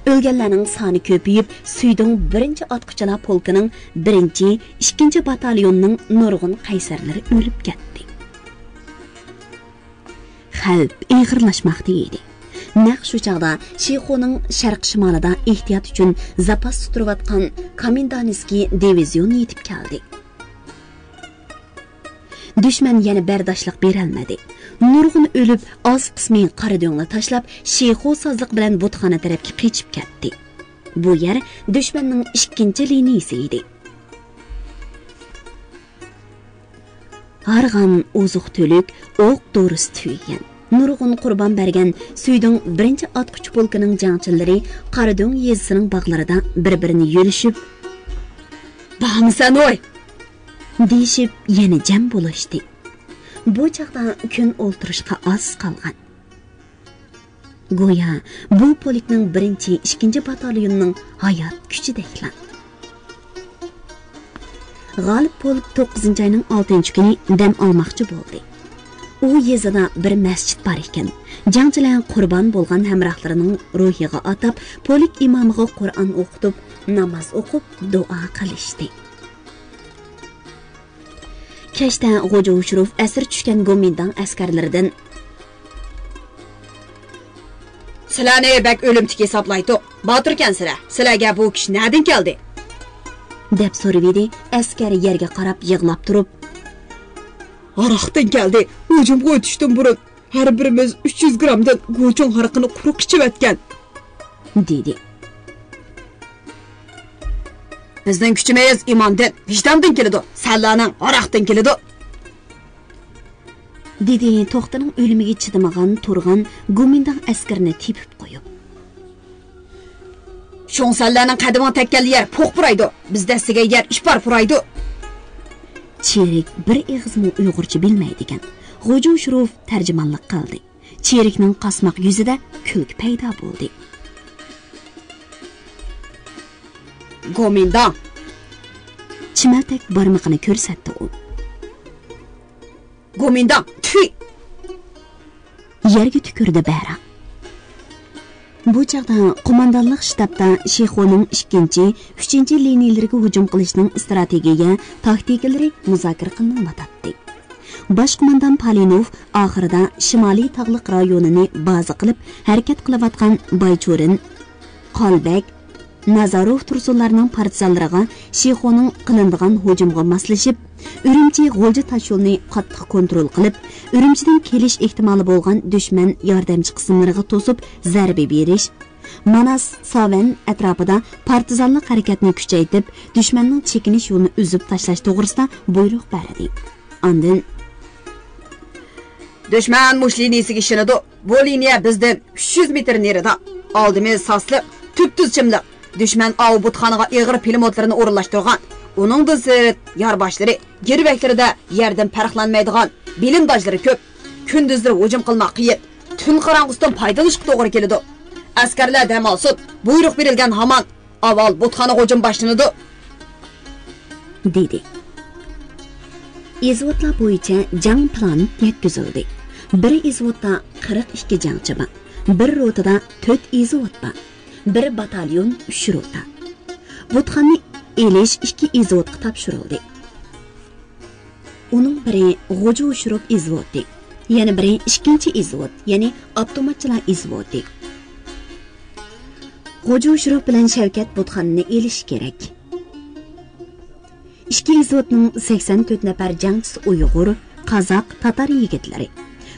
ئۆلگەنلەرنىڭ سانى كۆپىيىپ، سۈيدۈڭ بىرىنچى ئاتقۇچىلار پولكىنىڭ بىرىنچى، ئىككىنچى باتاليوننىڭ نۇرغۇن قەيسەرلىرى ئۆلۈپ كەتتى. خەۋپ ئېغىرلاشماقتا ئىدى. نەق شۇ چاغدا شىخۇنىڭ شەرق شىمالىدا ئېھتىيات ئۈچۈن زاپاستا تۇرۇۋاتقان كومېندانسكىي دىۋىزىيون يېتىپ كەلدى. دۈشمەن يەنە بەرداشلىق بېرەلمىدى. نۇرغۇن ئۆلۈپ، ئاز قىسمى قارا دۆڭنى تاشلاپ، شىخۇ سازلىقى بىلەن بۇتخانا تەرەپكە قېچىپ كەتتى. بۇ يەر دۈشمەننىڭ ئىككىنچى لىنىيىسى ئىدى. ھارغان، ئوزۇق-تۈلۈك، ئوق-دورىسى تۈگىگەن، نۇرغۇن قۇربان بەرگەن سۈيدۈڭ بىرىنچى ئاتقۇچى پولكىنىڭ جەڭچىلىرى قارادۆڭ يېزىسىنىڭ باغلىرىدا بىر-بىرىنى يۆلىشىپ، «بارمىسەن ھوي!» دېيىشىپ يەنە جەم بولۇشتى. بۇ چاغدا كۈن ئولتۇرۇشقا ئاز قالغان. گويا بۇ پولكنىڭ بىرىنچى، ئىككىنچى باتاليوننىڭ ھايات كۈچىدەكلا. غالىب پولك توققۇزىنچى ئاينىڭ ئالتىنچى كۈنى دەم ئالماقچى بولدى. ئۇ يېزىدا بىر مەسچىت بار ئىكەن. جەڭچىلەر قۇربان بولغان ھەمراھلىرىنىڭ روھىغا ئاتاپ، پولك ئىمامىغا قۇرئان ئوقۇتۇپ، ناماز ئوقۇپ، دۇئا قىلىشتى. كەچتە غوجا ھوشۇروف ئەسىر چۈشكەن گومىنداڭ ئەسكەرلىرىدىن، «سىلەرنى بەك ئۆلۈمتۈك ھېسابلايتتۇق. باتۇركەنسىلەر. سىلەرگە بۇ كۈچ نەدىن كەلدى؟» دەپ سورىۋىدى. ئەسكەر يەرگە قاراپ يىغلاپ تۇرۇپ، «ھاراقتىن كەلدى. ھۇجۇمغا ئۆتۈشتىن بۇرۇن ھەر بىرىمىز ئۈچ يۈز گرامدىن گۇچۇڭ ھارىقىنى قۇرۇق ئىچىۋەتكەن.» دېدى. «بىزنىڭ كۈچىمىز ئىماندىن، ۋىجداندىن كېلىدۇ، سەنلەرنىڭ ھاراقتىن كېلىدۇ.» دېدى توختىنىڭ ئۆلۈمىگە چىدىمىغان تۇرغان گومىنداڭ ئەسكىرىنى تېپىپ قويۇپ. «شۇڭ سەنلەرنىڭ قەدىمىڭ تەگكەنلا يەر پوق پۇرايدۇ، بىز دەسسىگەن يەر ئىپار پۇرايدۇ.» چېرىك بىر ئېغىزمۇ ئۇيغۇرچە بىلمەيدىكەن. غوجا ھوشۇروف تەرجىمانلىق قىلدى. چېرىكنىڭ قاسماق يۈزىدە كۈلكە پەيدا بولدى. «گومىنداڭ!» چىمەلتەك بارمىقىنى كۆرسەتتى ئۇ. «گومىنداڭ! تۈي!» يەرگە تۈكۈردى بەرا. بۇ چاغدا قوماندانلىق شتابتا شىخۇنىڭ ئىككىنچى، ئۈچىنچى لىنىيىلىرىگە ھۇجۇم قىلىشنىڭ ئىستراتېگىيە تاكتىكىلىرى مۇزاكىرە قىلىنىۋاتاتتى. باش قوماندان پالىنوف ئاخىرىدا شىمالىي تاغلىق رايونىنى بازا قىلىپ ھەرىكەت قىلىۋاتقان بايچۇرىن، قالبەك، نازاروف تۇرسۇنلارنىڭ پارتىزانلىرىغا شىخۇنىڭ قىلىنىدىغان ھۇجۇمىغا ماسلىشىپ، ئۈرۈمچى غۇلجا تاشيولىنى قاتتىق كونترول قىلىپ، ئۈرۈمچىدىن كېلىش ئېھتىمالى بولغان دۈشمەن ياردەمچى قىسىملىرىغا توسۇپ زەربە بېرىش، ماناس، ساۋەن ئەتراپىدا پارتىزانلىق ھەرىكەتنى كۈچەيتىپ، دۈشمەننىڭ چېكىنىش يولىنى ئۈزۈپ تاشلاش توغرىسىدا بۇيرۇق بەردى. ئاندىن، دۈشمەن مۇشۇ لىنىيىسىگە ئىشىنىدۇ. بۇ لىنىيە بىزدىن ئۈچ يۈز مېتىر نېرىدا. ئالدىمىز ساسلىق، تۈپتۈز چىملىق. دۈشمەن ئاۋۇ بۇتخانىغا ئېغىر پىلىموتلىرىنى ئورۇنلاشتۇرغان. ئۇنىڭدىن سىرت، يارباشلىرى، گىرۋەكلىرىدە يەردىن پەرقلەنمەيدىغان بىلىمداشلىرى كۆپ. كۈندۈزلىرى ھۇجۇم قىلماق قىيىن. تۈن قاراڭغۇسىدىن پايدىلىنىشقا توغرا كېلىدۇ. ئەسكەرلەر دەم ئالسۇن. بۇيرۇق بېرىلگەن ھامان ئاۋۋال بۇتخانىغا ھۇجۇم باشلىنىدۇ، دېدى. ئىزۋوتلار بويىچە جەڭ پىلانى يەتكۈزۈلدى. بىر ئىزۋوتتا قىرىق ئىككى جەڭچى بار. بىر روتىدا تۆت ئىزۋوت بار. بىر باتاليون، ئۈچ روتا. بۇتخاننى ئېلىش ئىككى ئىزۋوتقا تاپشۇرۇلدى. ئۇنىڭ بىرى غوجا ھوشۇروف ئىزۋوتى، يەنە بىرى ئىككىنچى ئىزۋوت، يەنى ئاپتوماتچىلار ئىزۋوتى. غوجا ھوشۇروف بىلەن شەۋكەت بۇتخانىنى ئېلىشى كېرەك. ئىككى ئىزۋوتنىڭ سەكسەن تۆت نەپەر جەڭچىسى ئۇيغۇر، قازاق، تاتار يىگىتلىرى.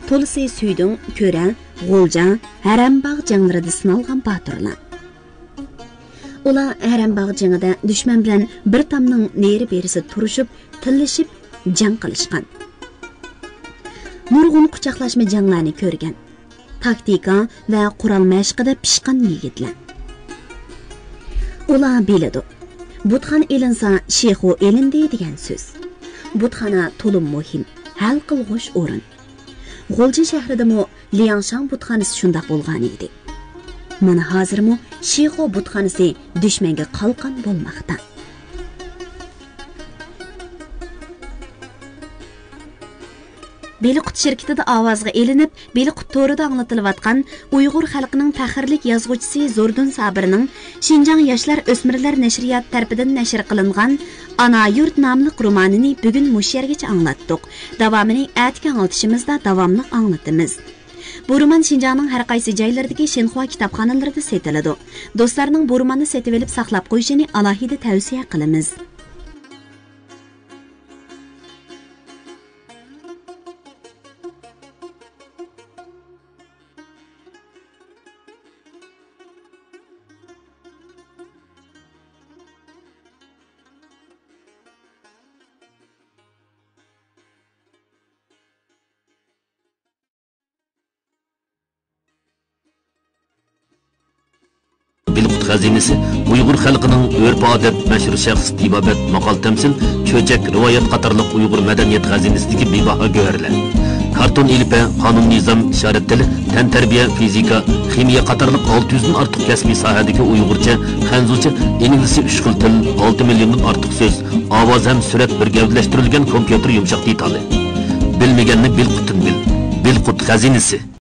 تولىسى سۈيدۈڭ، كۆرە، غۇلجا، ھەرەمباغ جەڭلىرىدە سىنالغان باتۇرلار. ئۇلار ھەرەمباغ جېڭىدە دۈشمەن بىلەن بىر تامنىڭ نېرى-بېرىسىدا تۇرۇشۇپ، تىللىشىپ جەڭ قىلىشقان. نۇرغۇن قۇچاقلاشما جەڭلەرنى كۆرگەن. تاكتىكا ۋە قورال مەشقىدە پىشقان يىگىتلەر. ئۇلار بىلىدۇ، بۇتخانا ئېلىنسا، شىخۇ ئېلىندى دېگەن سۆز. بۇتخانا تولىمۇ مۇھىم، ھەل قىلغۇچ ئورۇن. غۇلجا شەھىرىدىمۇ لياڭشاڭ بۇتخانىسى شۇنداق بولغانىدى. مانا ھازىرمۇ شىخۇ بۇتخانىسى دۈشمەنگە قالقان بولماقتا. بېلىققۇت شىركىتىدە ئاۋازغا ئېلىنىپ، بېلىققۇت تورىدا ئاڭلىتىلىۋاتقان ئۇيغۇر خەلقىنىڭ پەخىرلىك يازغۇچىسى زوردۇن سابىرنىڭ شىنجاڭ ياشلار ئۆسمۈرلەر نەشرىياتى تەرىپىدىن نەشر قىلىنغان ئانا يۇرت ناملىق رومانىنى بۈگۈن مۇشۇ يەرگىچە ئاڭلاتتۇق. داۋامىنى ئەتىكى ئاڭلىتىشىمىزدا داۋاملىق ئاڭلىتىمىز. بۇ رومان شىنجاڭنىڭ ھەر قايسى جايلىرىدىكى شىنخۇا كىتابخانىلىرىدا سېتىلىدۇ. دوستلارنىڭ بۇ روماننى سېتىۋېلىپ ساقلاپ قويۇشىنى ئالاھىدە تەۋسىيە قىلىمىز. بىلقۇت خەزىنىسى ئۇيغۇر خەلقىنىڭ ئۆرپ-ئادەت، مەشھۇر شەخس، تېبابەت، ماقال-تەمسىل، چۆچەك، رىۋايەت قاتارلىق ئۇيغۇر مەدەنىيەت خەزىنىسىدىكى بىباھا گۆھەرلەر. كارتون ئېلىپبە، قانۇن-نىزام، ئىشارەت تىلى، تەنتەربىيە، فىزىكا، خىمىيە قاتارلىق ئالتە يۈزدىن ئارتۇق كەسپىي ساھەدىكى ئۇيغۇرچە، خەنزۇچە، ئىنگلىزچە ئۈچ خىل تىل، ئالتە مىليوندىن ئارتۇق سۆز، ئاۋاز ھەم سۈرەت بىر گەۋدىلەشتۈرۈلگەن كومپيۇتېر يۇمشاق دېتالى. بىلمىگەننى بىلقۇتتىن بىل. بىلقۇت خەزىنىسى.